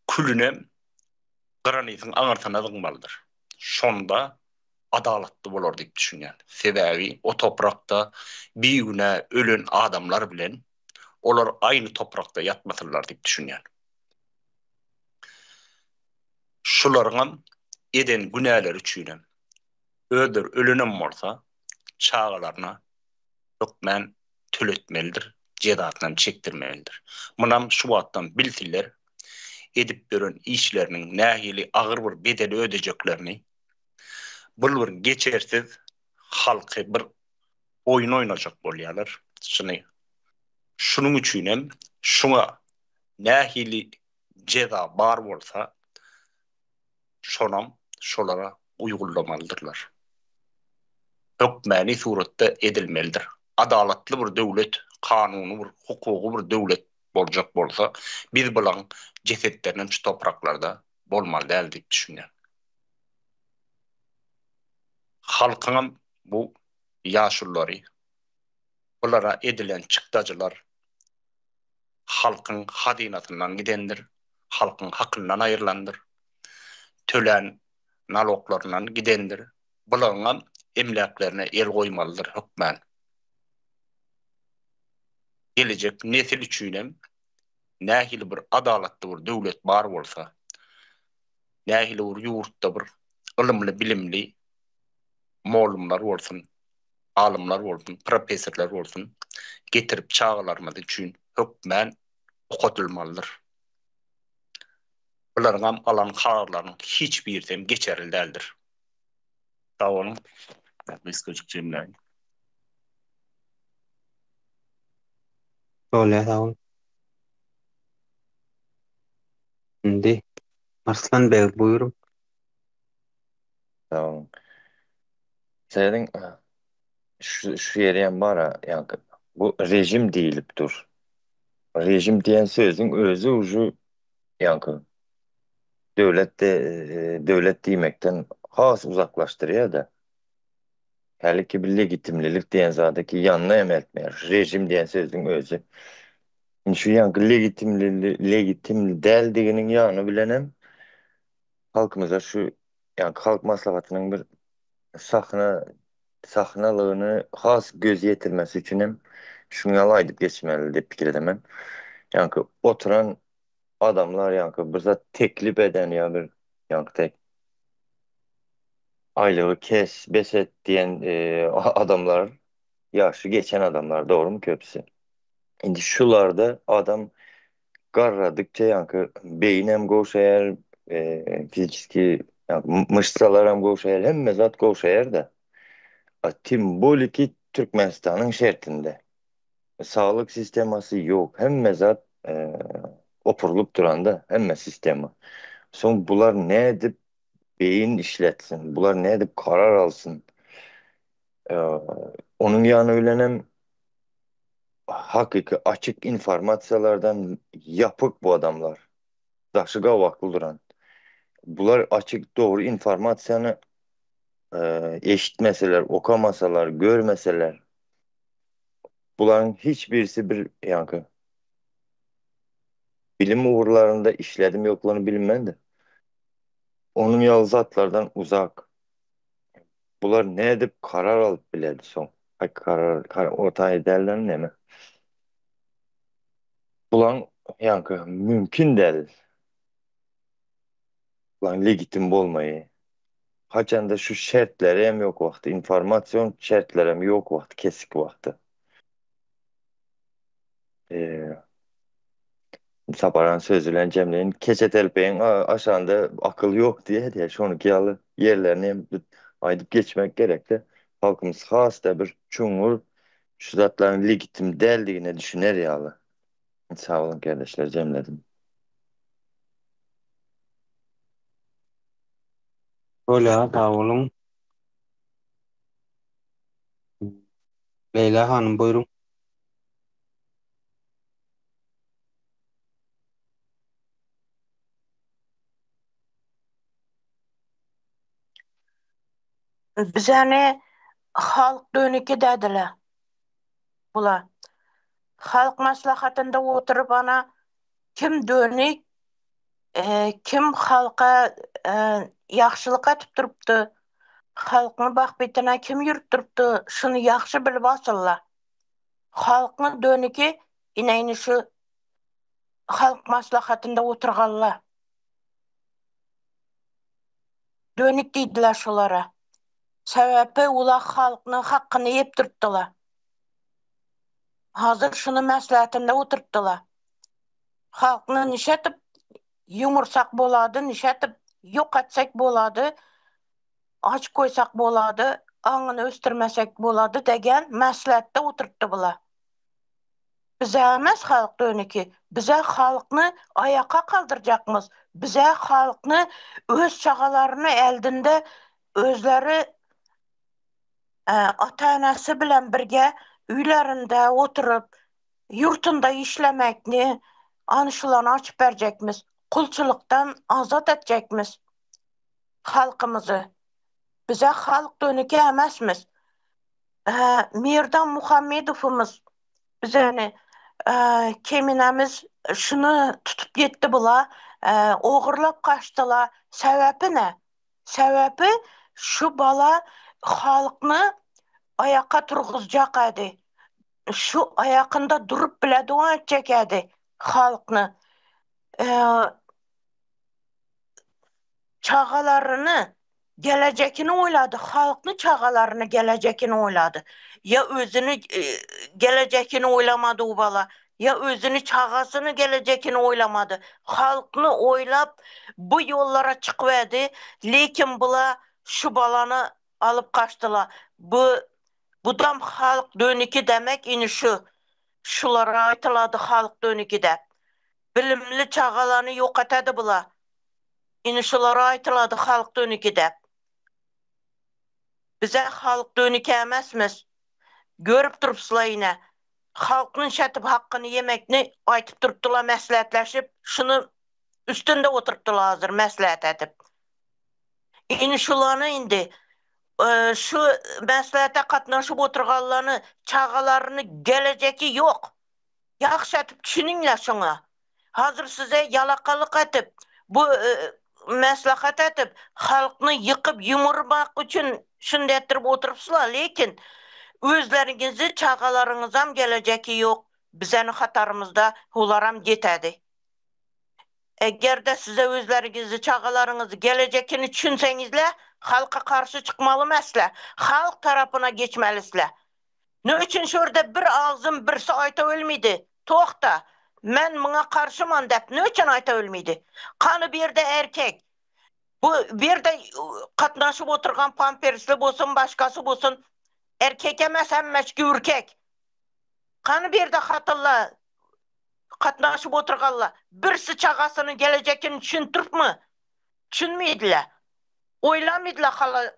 S8: külünem granitiň aňyrsyna zyňmalydyr. Şonda adalatly bolar diýip düşünýän. Sebäbi o toprakda bigünä ölen adamlar bilen. Olar aýny toprakda ýatmasynlar diýip düşünýän. Şularyňam eden günäleri üçinem özleri ölenem bolsa çagalaryna hökmän töletmelidir, jezasynam çekdirmelidir. Munam şu wagtdan bilsinler, edip ýören işleriniň nähili agyr bir bedel ödejeklerini, bul bir geçersiz halky bir oýun oýnajak bolýarlar. Şuny şunuň üçinem şuňa nähili jeza bar bolsa, şonam şolara uýgunlamalydyrlar. Hökmäni suratda edilmelidir. Adalatly bir döwlet, kanuny bir, hukugy bir döwlet boljak bolsa, biz bulaň jesetlerinem şu topraklarda bolmaly däl diýip düşünýän. Halkyňam bu ýaşululary, bulara edilen çykdajylar halkyň hazynasyndan gidendir, halkyň hakyndan aýrylandyr, tölän naloglaryndan gidendir, bularyňam emläklerine el goýmalydyr hökmän. Gelejek nesil üçinem nähili bir adalatly bir döwlet bar bolsa, nähili bir ýurtda bir ylymly-bilimli mollumlar bolsun, alymlar bolsun, professorlar bolsun getirip çagalarymyz üçin hökmän okadylmalydyr. Bularyňam alan kararlarynyň hiç birisem geçerli däldir. Sag boluň. Gysgajyk jemläýin.
S7: Bolýar sag bol. Indi Arslan beg buýruň.
S6: Sag boluň. Serediň, şu, şu ýeri hem bar-a, ýaňky bu režim diýlip dur. Režim diýen sözüň özi uje ýaňky döwlet de, döwlet diýmekden has uzaklaşdyrýar-da. Häliki bir legitimlilik diýen zada ki ýanyna hem eltmeýär. Şu režim diýen sözüň özi. Indi şu ýaňky legitimli legitimli däldiginiň ýany bilenem halkymyza şu ýaňky halk maslahatynyň bir sahna sahnalygyny has göz ýetirmesi üçin hem şuny ýaly aýdyp geçmeli diýip pikir edemen. Ýaňky oturan adamlar ýaňky bir zat teklip eden ýa bir ýaňky tek aýlygy kes, bes et diýen adamlar ýaşy geçen adamlar dogrymy köpüsi. Indi şularda adam Garradykça ýaňky beýinem gowşaýar, fiziçeski myşsalaram gowşaýar, hemme zat gowşaýar-da. A tim boliki Türkmenistanyň şertinde. Saglyk sistemasy ýok, hemme zat opurylyp duranda, hemme sistema. Soň bular nädip beýin işletsin, bular nädip karar alsyn? Onuň ýany bilenem Hakyky açyk informasiýalardan ýapyk bu adamlar. Daşy gabakly duran. Bular açyk dogry informasiýany eşitmeseler, okamasalar, görmeseler bularyň hiç birisi bir ýaňky bilim ugurlarynda işledim ýoklugyny bilinmedi. Onuň ýaly zatlardan uzak. Bular nädip karar alyp bilerdi soň? Aý karar, karar orta ederler neme? Bulaň ýaňky mümkin däl. Bulaň legitim bolmaýy. Haçanda şu şertleri hem ýok wagty, informasion şertler hem ýok wagty, kesik wagty. Eee Saparan sözi bilen jemleýin. Keçe telpegiň aşagynda akyl ýok diýýär, şonuňky ýaly ýerlerini hem aýdyp geçmek gerekde. Halkymyz has-da bir çuňňur şu zatlaryň legitim däldigine düşüner ýaly. Sag boluň kardeşler jemledim.
S7: Bolýar sag boluň. Leýla hanym buýruň.
S4: Bizäni halk dönüki dädile. Bula. Halk maslahatynda oturyp ana kim dönük, kim halka ýagşylyk atyp durupdy, halkyň bahbitine kim ýürüp durupdy, şuny ýagşy bilip alsynlar. Halkyň dönüki. Ine indi şu Halk Maslahatynda oturganlar. Dönük diýdiler şulara. Sebäbi ular halknyň hakyny iýip durupdylar. Hazir şuny maslahatynda oturypdylar. Halkny nişetip ýumursak bolady, nişetip ýok etsek bolady, aç goýsak bolady, aňyny ösdürmesek bolady degen maslahatda oturypdy bular. Bize emes halk dönüki, bize halkny aýaka kaldyrjakmyz, bize halkny öz çagalaryny eldinde özleri ata-enesi bilen birge öýlerinde oturyp, ýurtunda işlemekni anyşylany açyp berjekmiz, kulçulykdan azat etjekmiz halkymyzy. Bize halk dönüki emesmiz. Merdan Muhammedowymyz bizeni keminemiz şuny tutup gitdi bula, ogurlap gaçdyla, sebäpi ne? Sebäpi şu bala halkny aýaka turguzjak edi. Şu aýakynda durup bile doga etjek edi halkny. Çagalaryny gelejekini oýlady, halkny çagalaryny gelejekini oýlady. Ýa özüni gelejekini oýlamady u bala, ýa özüni çagasyny gelejekini oýlamady. Halkny oýlap bu ýollara çykyberdi, lekin bula şu balany alyp gaçdyla. Bu budam halk dönüki demek ini şu. Şulara aýtylady halk dönüki dep. Bilimli çagalany ýok etedi bula. Ine şulara aýtylady halk dönüki dep. Bize halk dönüki emesmiz. Görüp durupsyla ine. Halknyň şetip hakkyny ýemekni aýtyp durupdyla meslehatlaşyp şuny üstünde oturypdyla hazir meslehat edip. Ine şulany indi şu meslehata gatnaşyp oturganlany çagalaryny gelejeki ýok. Ýagşy edip düşüniňle şoňa. Hazir size ýalakalyk edip, bu maslahat edip, halkny ýykyp ýumurmak üçin şunday etdirip oturypsyzlar, lekin özleriňizi çagalaryňyzam gelejeki ýok, bizeni hatarymyzda olaram ýetedi. Egerde size özleriňizi çagalaryňyzy gelejekini düşünseňizle, halka karşy çykmaly mesle, halk tarapyna geçmelisle. Ne üçin şu ýerde bir agzym birsi aýta bilmidi? Togta, men muňa garşyman dep ne üçin aýta bilmidi? Kany bir ýerde erkek? Bu bir ýerde gatnaşyp oturgan pampersli bolsun, başgasy bolsun, erkek emes hemmesi ürkek. Kany bir ýerde hatynla gatnaşyp oturganla birsi çagasynyň gelejekini düşündiripmi? Düşünmediler. Oýlamydylar hala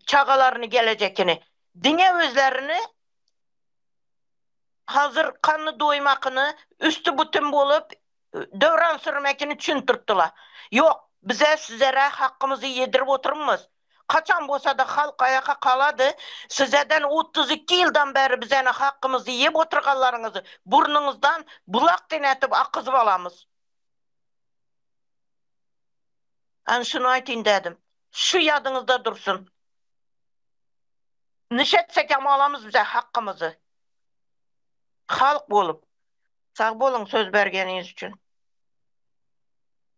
S4: çagalaryny gelejekini. Diňe özlerini hazır kanny doýmakyny, üsti bütin bolup döwran sürmekini düşündirdiler. Ýok, bize sizlere hakkymyzy ýedirip oturmyz. Kaçan bolsa-da halk aýaka kalady, sizeden 32 ýyldan bäri bizeni hakkymyzy iýip oturganlaryňyzy burnuňyzdan bulak denetip akyzyp alamyz. Ana şuny aýtyn dädim. Şu ýadyňyzda dursun. Nişetsegem alamyz bize hakkymyzy. Halk bolup. Sag boluň söz bergeniňiz üçin.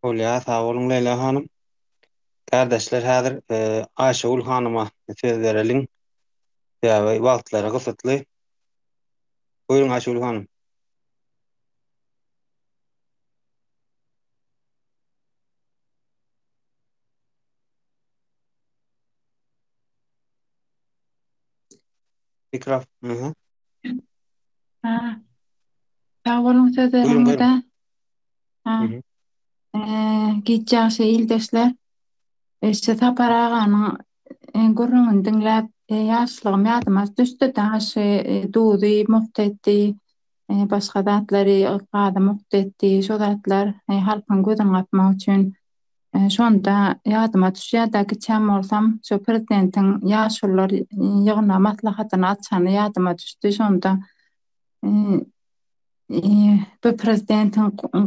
S1: Bolýar, sag boluň Leýla hanym. Kärdeşler häzir Aýşegül hanyma söz bereliň. Sebäbi wagtlary gysytly. Buýruň Aýşegül hanym. Mikrofon. Mhm.
S9: Ha. Sag boluň söz
S1: Buyurun, buyurun.
S9: bereniňize. Ha.
S1: Mhm.
S9: Eee, giç ýagşy ildeşler. Işte Sapar aganyň e, gürrüňini diňläp, e, ýaşlygym ýadyma düşdi. Daşy, e, duzy mugt etdi, e, başga zatlary gazy mugt etdi. Şo zatlar e, halkyň gözüni gapmak üçin Şonda ýadyma düşýär-de, kiçäm bolsam, şo prezidentiň ýaşulular ýygnagy maslahatyny açany ýadyma düşdi. Şonda bu prezidentiň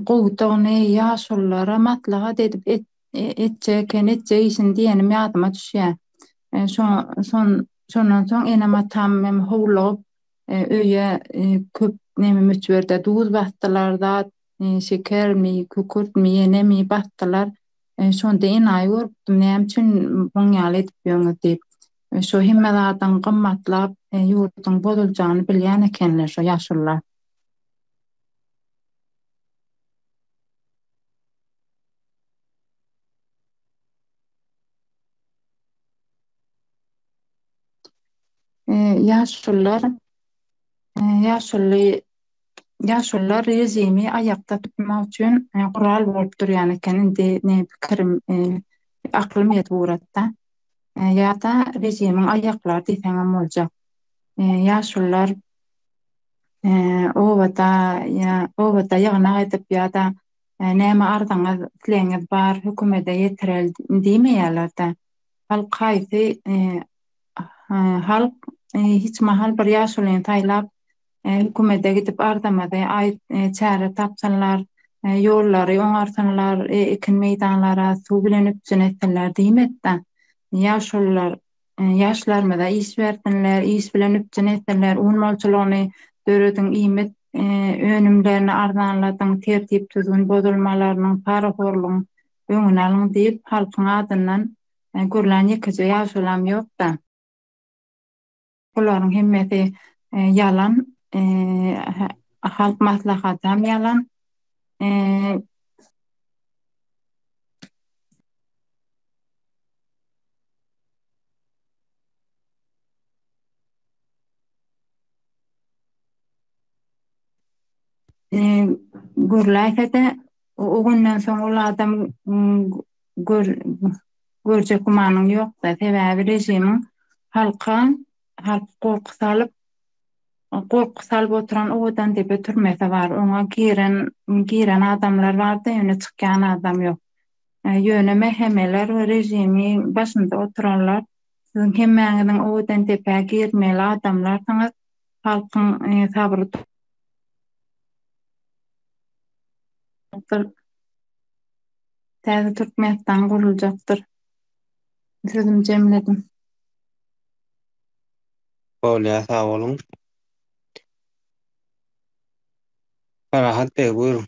S9: gowudygyny ýaşululara maslahat edip etjek eken, etjek işini diýenim ýadyma düşýär. Şondan soň enem-atam hem howlugyp. Öýe köp neme möçberde duz basdylar, zat, şekermi, kükürtmi, ýenemi basdylar. Şonda enaýy görüpdim, näme üçin muň ýaly edip ýöňüz diýip. Şo hemme zadyň gymmatlap, ýurduň bozuljagyny bilýän ekenler şo ýaşulular. Ýaşulular ýaşuly ýaşulular režimi aýakda tutmak üçin gural bolup durýan eken indi ne pikirim aklym ýetip ugratda. Ýa-da režimiň aýaklary diýseňem boljak. Ýaşulular obada ýa obada ýygnak edip ýa-da näme arzyňyz, islegiňiz bar hökümede ýetireli diýmeýärler-de. Halk haýsy halk hiç mahal bir ýaşulyny saýlap hökümede gidip arzamady aýt çäre tapsynlar, ýollary oňarsynlar, ekin meýdanlara suw bilen üpjün etsinler diýmedi-de. Ýaşulular ýaşlarymyza iş bersinler, iş bilen üpjün etsinler, un bolçulygyny dörediň, iýmit önümlerini arzanladyň, tertip-düzgün bozulmalarynyň, parahorlugyň öňüni alyň diýip, halkyň adyndan gürlän ýekeje ýaşulam ýok-da. Bularyň hemmesi ýalan, Halk Maslahatam ýalan. Gürläýse-de, o günden soň ol adam gör görjek gümanyň ýok-da. Sebäbi režimiň halka halky gorky salyp gorky salyp oturan Owadandepe türmesi bar. Oňa giren giren adamlar bar-da, ýöne çykýan adam ýok. Ýöne MHM-ler we režimiň başynda oturanlar siziň hemmäňiziň Owadandepä girmeli adamlarsyňyz. Halkyň sabry Täze Türkmenistan guruljakdyr. Sözümi jemledim.
S1: Bolýar sag boluň. Parahat beg buýruň.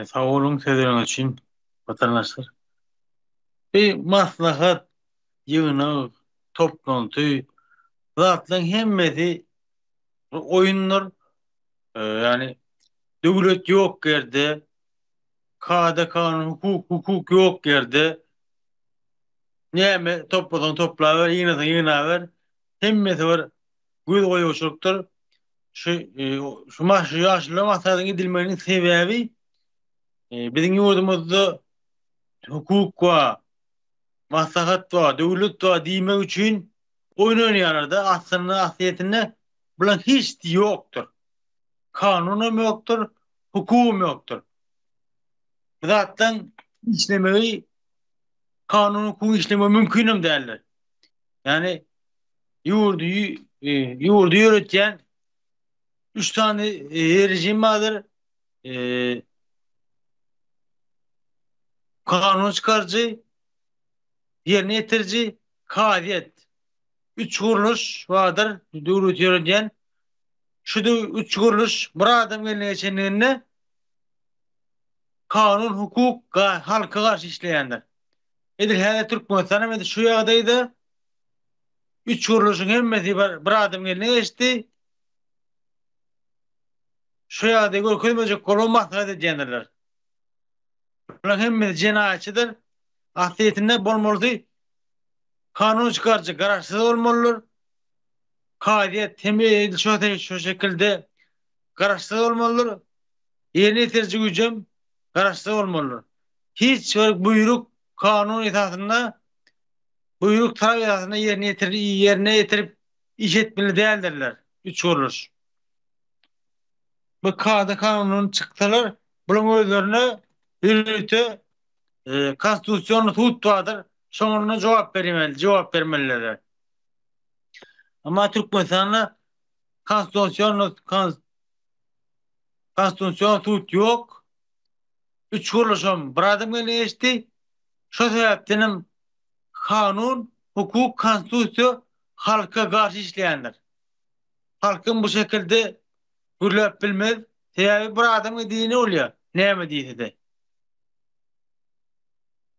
S10: Sag boluň sözleriňiz üçin watandaşlar. Bir maslahat, ýygnak, toplanty zatlaryň hemmesi bir oýundyr. Ýagny döwlet ýok ýerde, kada-kanun, hukuk, hukuk ýok ýerde näme toplasaň toplaber, ýygnasaň ýygnaber. Hemmesi bir göz goýawçylykdyr. Şu şu şu ýaşulular maslahatynyň edilmeginiň sebäbi biziň ýurdumyzda hukuk bar, maslahat bar, döwlet bar diýmek üçin oýun oýnaýarlar-da, aslynda aslyýetinde bularyň hiçsi ýokdur. Kanunam ýokdur, hukugam ýokdur. Bu zatlaryň işlemegi kanun hukugyň işlemegi mümkinem däldir. Ýagny ýurdy ýurdy ýöretýän üç sany rejim bardyr. Kanun çykaryjy, ýerine ýetiriji, kazyýet. Üç gurluş bardyr döwleti ýöredýän. Şu üç gurluş bir adam eline geçenliginde kanun, hukuk halka garşy işleýändir. Edil häzir Türkmenistan hem edil şu ýagdaýda üç gurluşyň hemmesi bir, bir adam eline geçdi. Şu ýagdaýy görkezmejek bolup maslahat edýändirler. Bularyň hemmesi jenaýatçydyr. Aslyýetinde bolmalysy kanun çykaryjy garaşsyz bolmalydyr. Kazyýet hem edil şu, şu şekilde garaşsyz bolmalydyr. Ýerine ýetiriji güýjem garaşsyz bolmalydyr. Hiç bir buýruk kanun esasynda buýruk talap esasynda ýerine ýetir ýerine ýetirip iş etmeli däldirler. Üç gurluş. Bu kada kanundan çyksalar, bularyň özlerine ýörite e, konstitusion sud bardyr. Şoňa jogap bermeli, jogap bermeliler. Amma Türkmenistanda konstitusion konstitusion sud ýok. Üç gurluşam bir adam eline geçdi. Şo sebäpden hem kanun, hukuk, konstitusiýa halka garşy işleýändir. Halkyň bu şekilde gürläp bilmez. Sebäbi bir adamyň diýeni bolýar, näme diýse-de.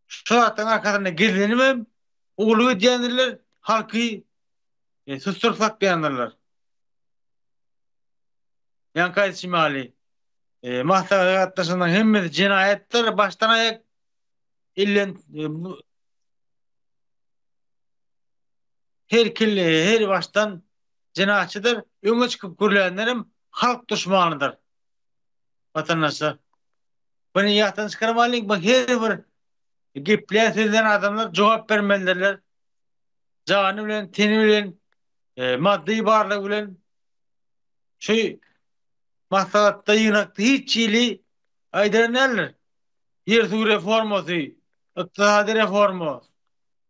S10: Şu zatlaryň arkasynda gizlenibem ogurlyk edýändirler, halky susduryp saklaýandyrlar. Ýaňky aýdyşym ýaly, maslahata gatnaşanlaryň hemmesi jenaýatdyr, başdan aýak elden her kelle her başdan jenaýatçydyr, öňe çykyp gürlänlerem halk duşmanydyr. Watandaşlar, muny ýatdan çykarmalyň, bu her bir gepleýän sözleýän adamlar jogap bermelidirler. Jany bilen, teni bilen, maddy barlygy bilen şu maslahatda, ýygnakda hiç hili aýdylan däldir. Ýer-suw reformasy, ykdysady reforma,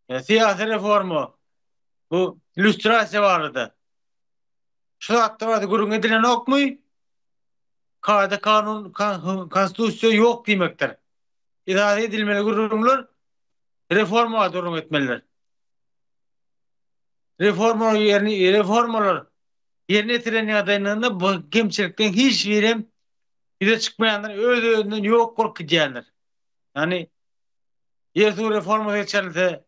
S10: syýasy reforma, bu lýustrasiýa barada. Şu zatlar barada gürrüň edilenokmy? Kada-kanun, konstitusiýa ýok diýmekdir. Esasy edilmeli gürrüňler reforma barada gürrüň etmelidir. Reformalar ýerine reformalar ýerine ýetirilen ýagdaýynda bu kemçilikleriň hiç birem ýüze çykmaýandyr, öz-özünden ýok bolup gidýändir. Ýagny ýer-suw reformasy geçirilse,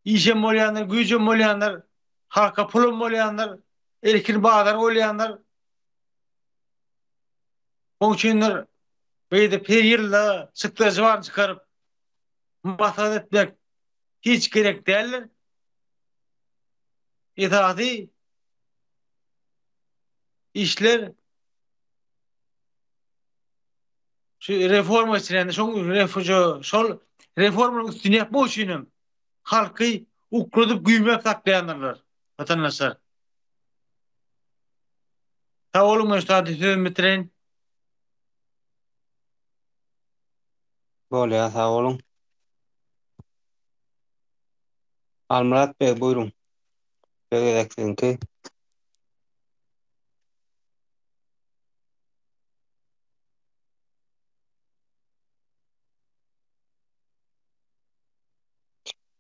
S10: işem bolýandyr, güýjem bolýandyr, halka pulam bolýandyr, erkin bazar bolýandyr. Oň üçindir beýdip her ýylda çykdajy baryny çykaryp maslahat etmek hiç gerek däldir. Esasy işler şu reforma geçirilende şoň şol reformanyň üstüni ýapmak üçin hem halky ukladyp güýmäp saklaýandyrlar watandaşlar. Sag boluň men şu taýda sözümi bitireýin.
S7: Bolýar sag boluň. Halmyrat beg buýruň. Söz gezek siziňki.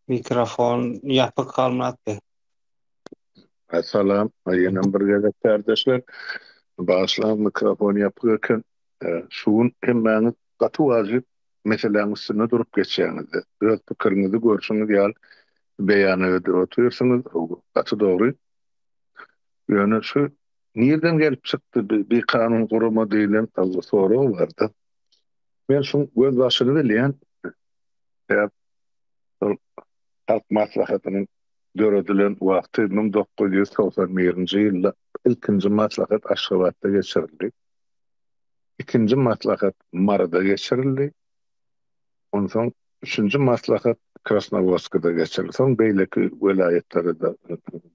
S7: Mikrofon ýapyk Halmyrat beg.
S11: Salam, ýenem bir gezek kärdeşler. Bagyşlaň mikrofon ýapyk eken. Şu gün hemmäňiz gaty wajyp meseläň üstünde durup geçýäňiz. Öz pikiriňizi görşüňiz ýaly beýan edip otyrsyňyz. Gaty dogry. Ýöne şu nirden gelip çykdy bi bikanun gurama diýlen sorag barda. Men şuň gözbaşyny bilýän. Sebäp şol Halk Maslahatynyň döredilen wagty 1991-nji ýylda ilkinji maslahat Aşgabatda geçirildi. Ikinji maslahat Maryda geçirildi. Onsoň üçünji maslahat Krasnowodskida geçirildi. Soň beýleki welaýatlara-da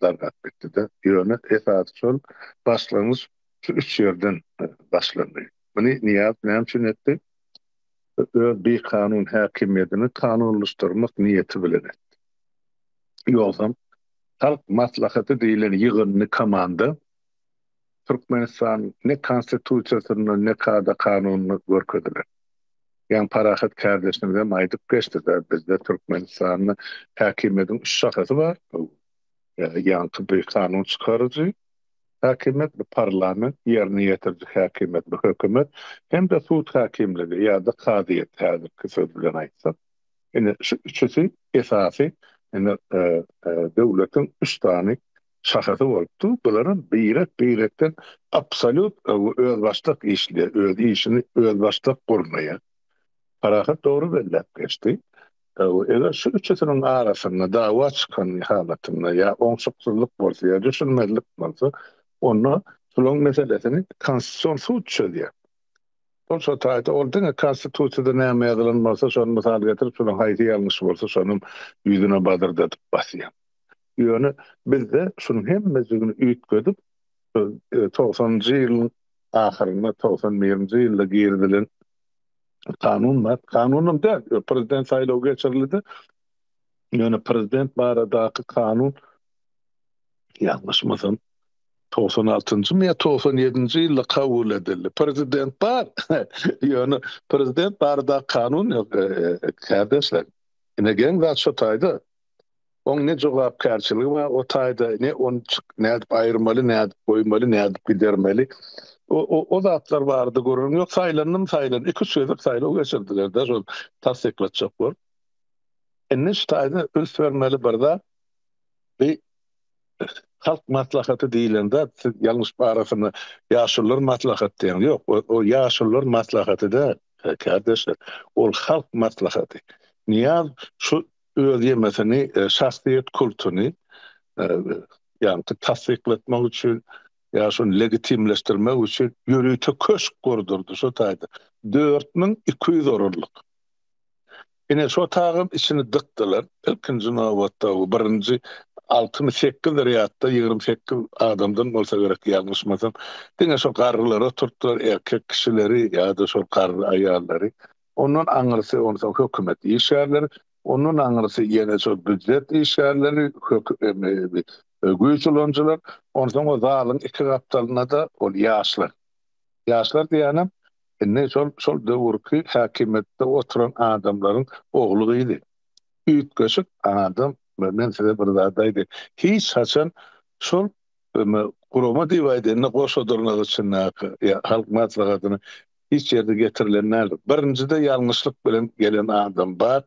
S11: dargap gitdi-de. Ýöne esasy şol başlangyç şu üç ýerden başlandy. Muny Nyýazow näme üçin etdi? Öz bikanun häkimiýetini kanunlaşdyrmak niýeti bilen etdi. Ýogsam, Halk Maslahaty diýlen ýygyndy komanda Türkmenistanyň ne Konstitusiýasynda, ne kada-kanunynda görkezilen. Ýaňy Parahat kärdeşimizem aýdyp geçdi-de, bizde Türkmenistanda häkimiýetiň üç şahasy bar. Ýaňky bir kanun çykaryjy häkimiýet, bir parlament, ýerine ýetiriji häkimiýet, bir hökümet hem-de sud häkimligi ýa-da kazyýet häzirki söz bilen aýtsak. Ine, şu üçüsi esasy ine döwletiň üç sany şahasy bolup dur. Bularam birek-birekden absolýut özbaşdak işleýär, öz işini özbaşdak gurnaýar. Parahat dogry belläp geçdi. Eger şu üçüsiniň arasynda dawa çykan halatynda ýa oňşuksyzlyk bolsa ýa düşünmezlik bolsa, onda şularyň meselesini Konstitusion sud çözýär. Ol şo taýda ol diňe konstitusiýada näme ýazylan bolsa şony mysal getirip şonuň haýsy ýalňyş bolsa şonam ýüzüne bazyrdadyp basýar. Ýöne bizde şunuň hemmejigini üýtgedip togsanynjy ýylyň ahyrynda 91-nji ýylda girizilen kanun bar. Kanunam däl, prezident saýlawy geçirildi. Ýöne prezident baradaky kanun ýalňyşmasam 96-njymy ýa 97-nji ýylda kabul edildi. Prezident bar. Ýöne prezident barada kanun ýok, kärdeşler. Ine geň zat şo taýda. Oň ne jogapkärçiligi bar o taýda, ne ony nädip aýyrmaly, nädip goýmaly, nädip gidermeli. O o zatlar barada gürrüň ýok. Saýlandym, saýlan. Iki-üç gezek saýlaw geçirdiler-de şol tassyklatjak bolup. Indi şu taýda üns bermeli bir zat, bi Halk maslahaty diýlen zat, siz ýalňyş arasynda ýaşulular maslahaty diýýäňiz. Ýok, o ýaşulular maslahaty däl, kärdeşler. Ol halk maslahaty. Nyýaz şu öz ýemesini, şahsyýet kultuny ýaňky tassyklatmak üçin ýa şony legitimleşdirmek üçin ýörite köşk gurdurdy şo taýda. 4200 orunlyk. Ine, şo tagam içini dykdylar. Ilkinji nobatda bu birinji altymy sekiz rýadda 28 adamdan bolsa gerek ýalňyşmasam, diňe şo garrylary oturtdylar, erkek kişileri ýa-da şol garry aýallary. Ondan aňyrsy onsoň hökümet işgärleri, ondan aňyrsy ýene şol býujet işgärleri, güýç ulanyjylar, onsoň o zalyň iki gapdalynda-da ol ýaşlar. Ýaşlar diýýänem indi şol şol döwürki häkimiýetde oturan adamlaryň ogly-gyzy. Üýtgeşik adam men size bir zat aýdaýyn. Hiç haçan şol gurama diýip aýdaýyn-da goşa dyrnak içindäki Halk Maslahatyny hiç ýerde getirilen däldir. Birinjide ýalňyşlyk bilen gelen adam bar.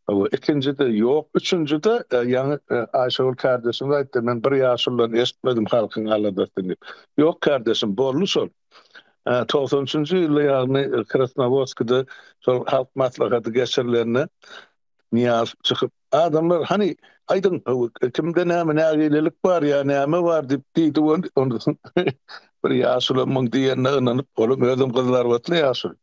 S11: Ikinjide ýok. Üçünjide ýaňy Aýşegül kärdeşimiz aýtdy, men bir ýaşuludan eşitmedim halkyň aladasyny diýip. Ýok kärdeşim, boldy şol. 93-nji ýylda ýagny Krasnowodskide şol halk maslahaty geçirilende Nyýazow çykyp, Adamlar, hany, aýdyň, kimde näme nägilelik bar ýa näme bar diýip diýdi ol. Ondan bir ýaşuly muň diýenine ynanyp, olam özem gyzylarbatly ýaşuly.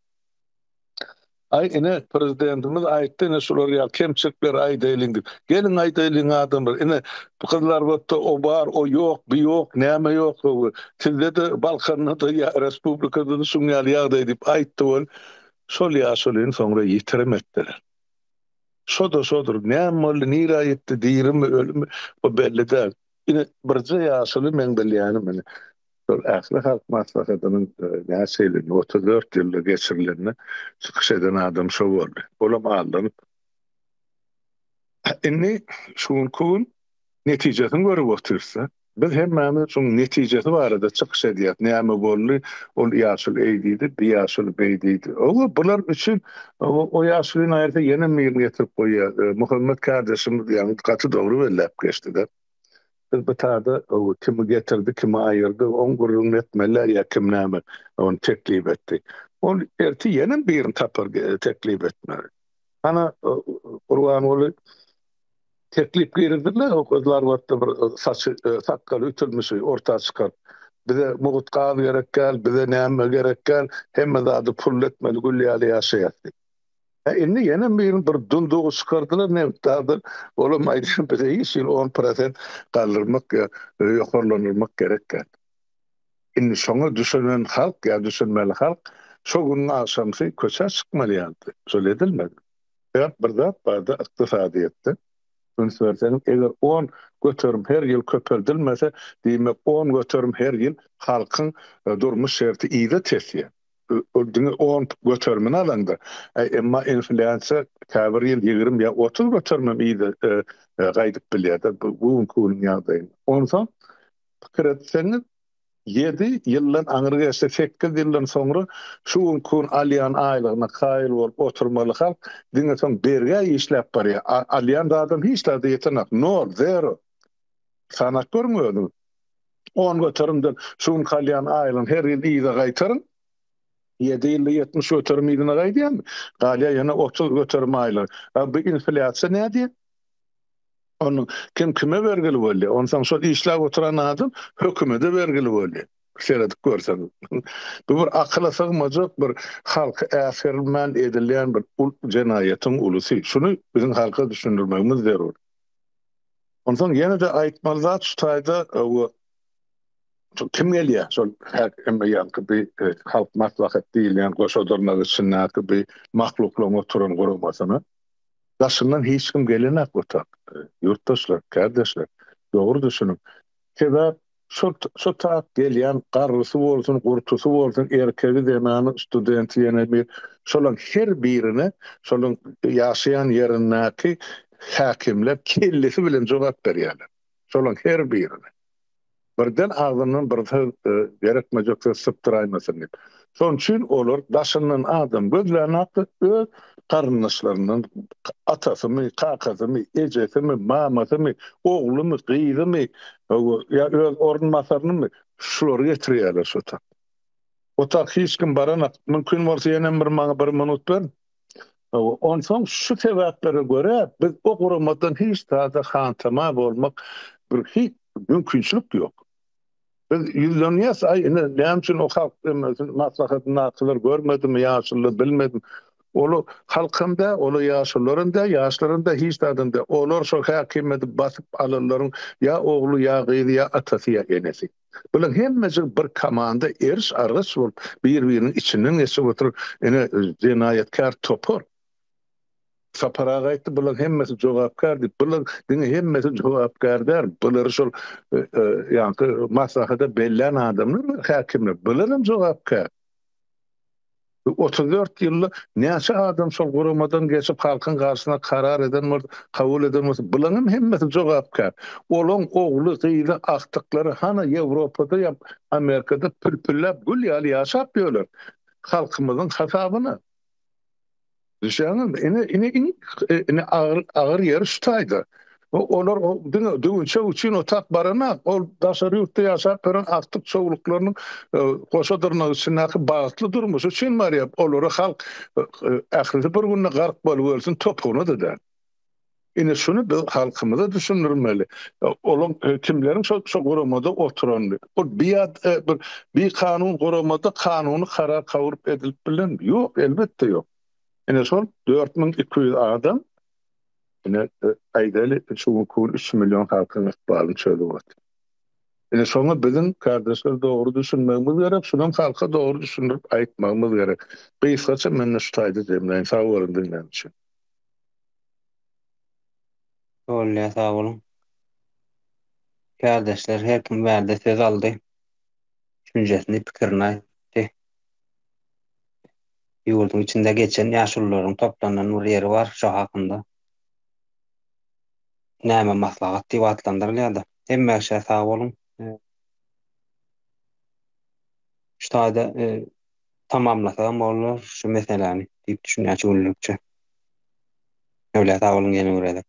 S11: Aý, ine, prezidentimiz aýtdy, ine, şular ýaly kemçilikleri aýdaýlyň diýip. Geliň aýdaýlyň adamlar, ine, Gyzylarbatda o bar, o ýok, bu ýok, näme ýok, sizde-de, Balkanda-da, ýa respublikada-da şuň ýaly ýagdaý diýip aýtdy ol. Şol ýaşulyny soňra ýitirim etdiler. Şo-da şodur. Näme boldy, nirä ýitdi, dirimi, ölümi, o belli däl. Ine, birje ýaşuly meň bilýänim ine. Şol ähli halk maslahatynyň näçe ýyl indi, 34 ýylda geçirilende çykyş eden adam şo boldy. Olam aldanyp. Indi şu günki gün netijesini görüp otyrys-da. Biz hemmämiz şuň netijesi barada çykyş edýäs. Näme boldy? Ol ýaşuly eý diýdi, bi ýaşuly beý diýdi. Owa, bular üçin o ýaşulyny aýyrsa ýene birini getirip goýýar. Muhammet kardeşimiz ýaňy gaty dogry belläp geçdi-de. Biz bu taýda kimi getirdi, kimi aýyrdy, oň gürrüňini etmeliler ýa kim näme ony teklip etdi. Ol ertir ýene birini tapar teklip etmäge. Hana Gurbanguly Teklip girizdiler, o Gyzylarbatda bir saçy, sakgaly ütülmişi orta çykaryp, bize mugt gaz gerek däl, bize näme gerek däl, hemme zady pully etmeli, gül ýaly ýaşaýas diýip. Hä, indi ýene birini bir dundugy çykardylar nebitgazdan, olam aýdýar, bize hiç hili on prosent galdyrmak ýa ýokarlandyrmak gerek däl. Indi şoňa düşünen halk ýa düşünmeli halk şo günüň agşamsy köçä çykmaly ýalydy. Şol edilmedi. Sebäp bir zat barda ykdysadyýetde üns berseňiz eger 10% her ýyl köpeldilmese diýmek 10% her ýyl halkyň durmuş şerti yza tesýär. Ol diňe 10 göterimini alanda, emma inflýasiýa käbir ýyl 20 ýa 30 göterimem yza gaýdyp bilýär-de bu günki günüň ýagdaýynda. Onsoň pikir etseňiz Ýedi ýyldan aňry geçse, sekiz ýyldan soňra şu günki gün alýan aýlygyna kaýyl bolup oturmaly halk diňe soň bergä işläp barýar. Alýan zadam hiç zada ýetenak. Nol, zero. Sanap görüň özüňiz. On göterimden şu günki alýan aýlygyny her ýyl yza gaýtaryň. Ýedi ýylda 70% yzyna gaýdýarmy? Galýar ýene 30% aýlygy. A bu inflýasiýa nädýär? Onuň kim kime bergili bolýar? Onsoň şol işläp oturan adam hökümete bergili bolýar. Seredip görseňiz. Bu bir akyla sygmajak bir halky äsgerilmän edilýän bir ul jenaýatyň ulusy. Şuny biziň halka düşündirmegimiz zerur. Onsoň ýene-de aýtmaly zat şu taýda şu kim gelýär? Şol häkim ýaňky bir e, halk maslahat diýilýän goşa dyrnak içindäki bir mahluklaryň oturan guramasyna. Daşyndan hiç kim gelenak bu tak. Ýurtdaşlar, kärdeşler, dogry düşüniň. Sebäp şo şo tak gelýän garrysy bolsun, gurtusy bolsun, erkegi, zenany, studenti ýene bir şolaň her birine şolaň ýaşaýan ýerindäki. häkimler kellesi bilen jogap berýärler. Şolaň her birine. Birden agzyndan bir söz gerekmejek söz sypdyraýmasyn diýip. Şonuň üçin olar daşyndan adam gözlänakda öz garyndaşlaryndan atasymy, kakasymy, ejesimi, mamasymy, oglumy, gyzymy ýa öz orunbasarynymy şulary getirýärler şo tak. O tak hiç kim baranak. Mümkin bolsa ýenem bir maňa bir minut ber. Onsoň şu sebäplere görä biz o guramadan hiç zada hantama bolmak bir hiç mümkinçilik ýok. Biz ýüzlenýäs, aý ine näme üçin o halk maslahatyndakylar görmedimi ýaşulular bilmedim. Ol halkam däl, ol ýaşulularam däl, ýaşlaram däl, hiç zadam däl. Olar şo häkimiýeti basyp alanlaryň ýa ogly, ýa gyzy, ýa atasy, ýa enesi. Bularyň hemmesi bir komanda eriş-argaç bolup, bir-biriniň içinden geçip oturan ine jenaýatkär topar. Sapar aga aýtdy, bularyň hemmesi jogapkär diýip. Bular diňe hemmesi jogapkär däl. Bulary şol ýaňky maslahata bellän adamlar bar, häkimler. Bular hem jogapkär. 34 ýylda näçe adam şol guramadan geçip halkyň garşysyna karar eden bolsa, kabul eden bolsa, bularyň hem hemmesi jogapkär. Olaň ogly, gyzy, agtyklary hana Ýewropada ýa Amerikada pülpülläp gül ýaly ýaşap ýörler. Halkymyzyň hasabyna. Düşýäňizmi? Ine, ine iň ine agyr agyr ýeri şu taýda. Olar diňe düwünçek üçin otap baranak. Ol daşary ýurtda ýaşap ýören agtyk çowluklarynyň goşa dyrnak içindäki bagtly durmuşy üçin barýar. Olary halk ählisi bir günde gark bolup ölsün topugyna-da däl. Ine şuny biz halkymyza düşündirmeli. Olaň kimleriň şo şo guramada oturanyny. Ol biat bir bikanun guramada kanuny karar kabul edilip bilinmi? Ýok, elbetde ýok. Ine şol 4200 adam ine aýdaly şu günki gün 3 million halkyň ykbalyny çözüp otyr. Ine şoňa biziň kardeşler dogry düşünmegimiz gerek, şunam halka dogry düşündirip aýtmagymyz gerek. Gysgaça mende şu taýda jemläýin. Sag boluň diňlän üçin.
S7: Bolýa sag boluň. Kärdeşler her kim bärde söz aldy. Düşünjesini, pikirini aýtdy. Ýurduň içinde geçen ýaşulularyň toplanan bir ýeri bar, şo hakynda näme maslahat diýip atlandyrylýar-da. Hemme kişä sag boluň. Şu taýda tamamlasagam bolar şu meseläni diýip düşünýän şu günlükçe. Öwlä sag boluň ýene bir gezek.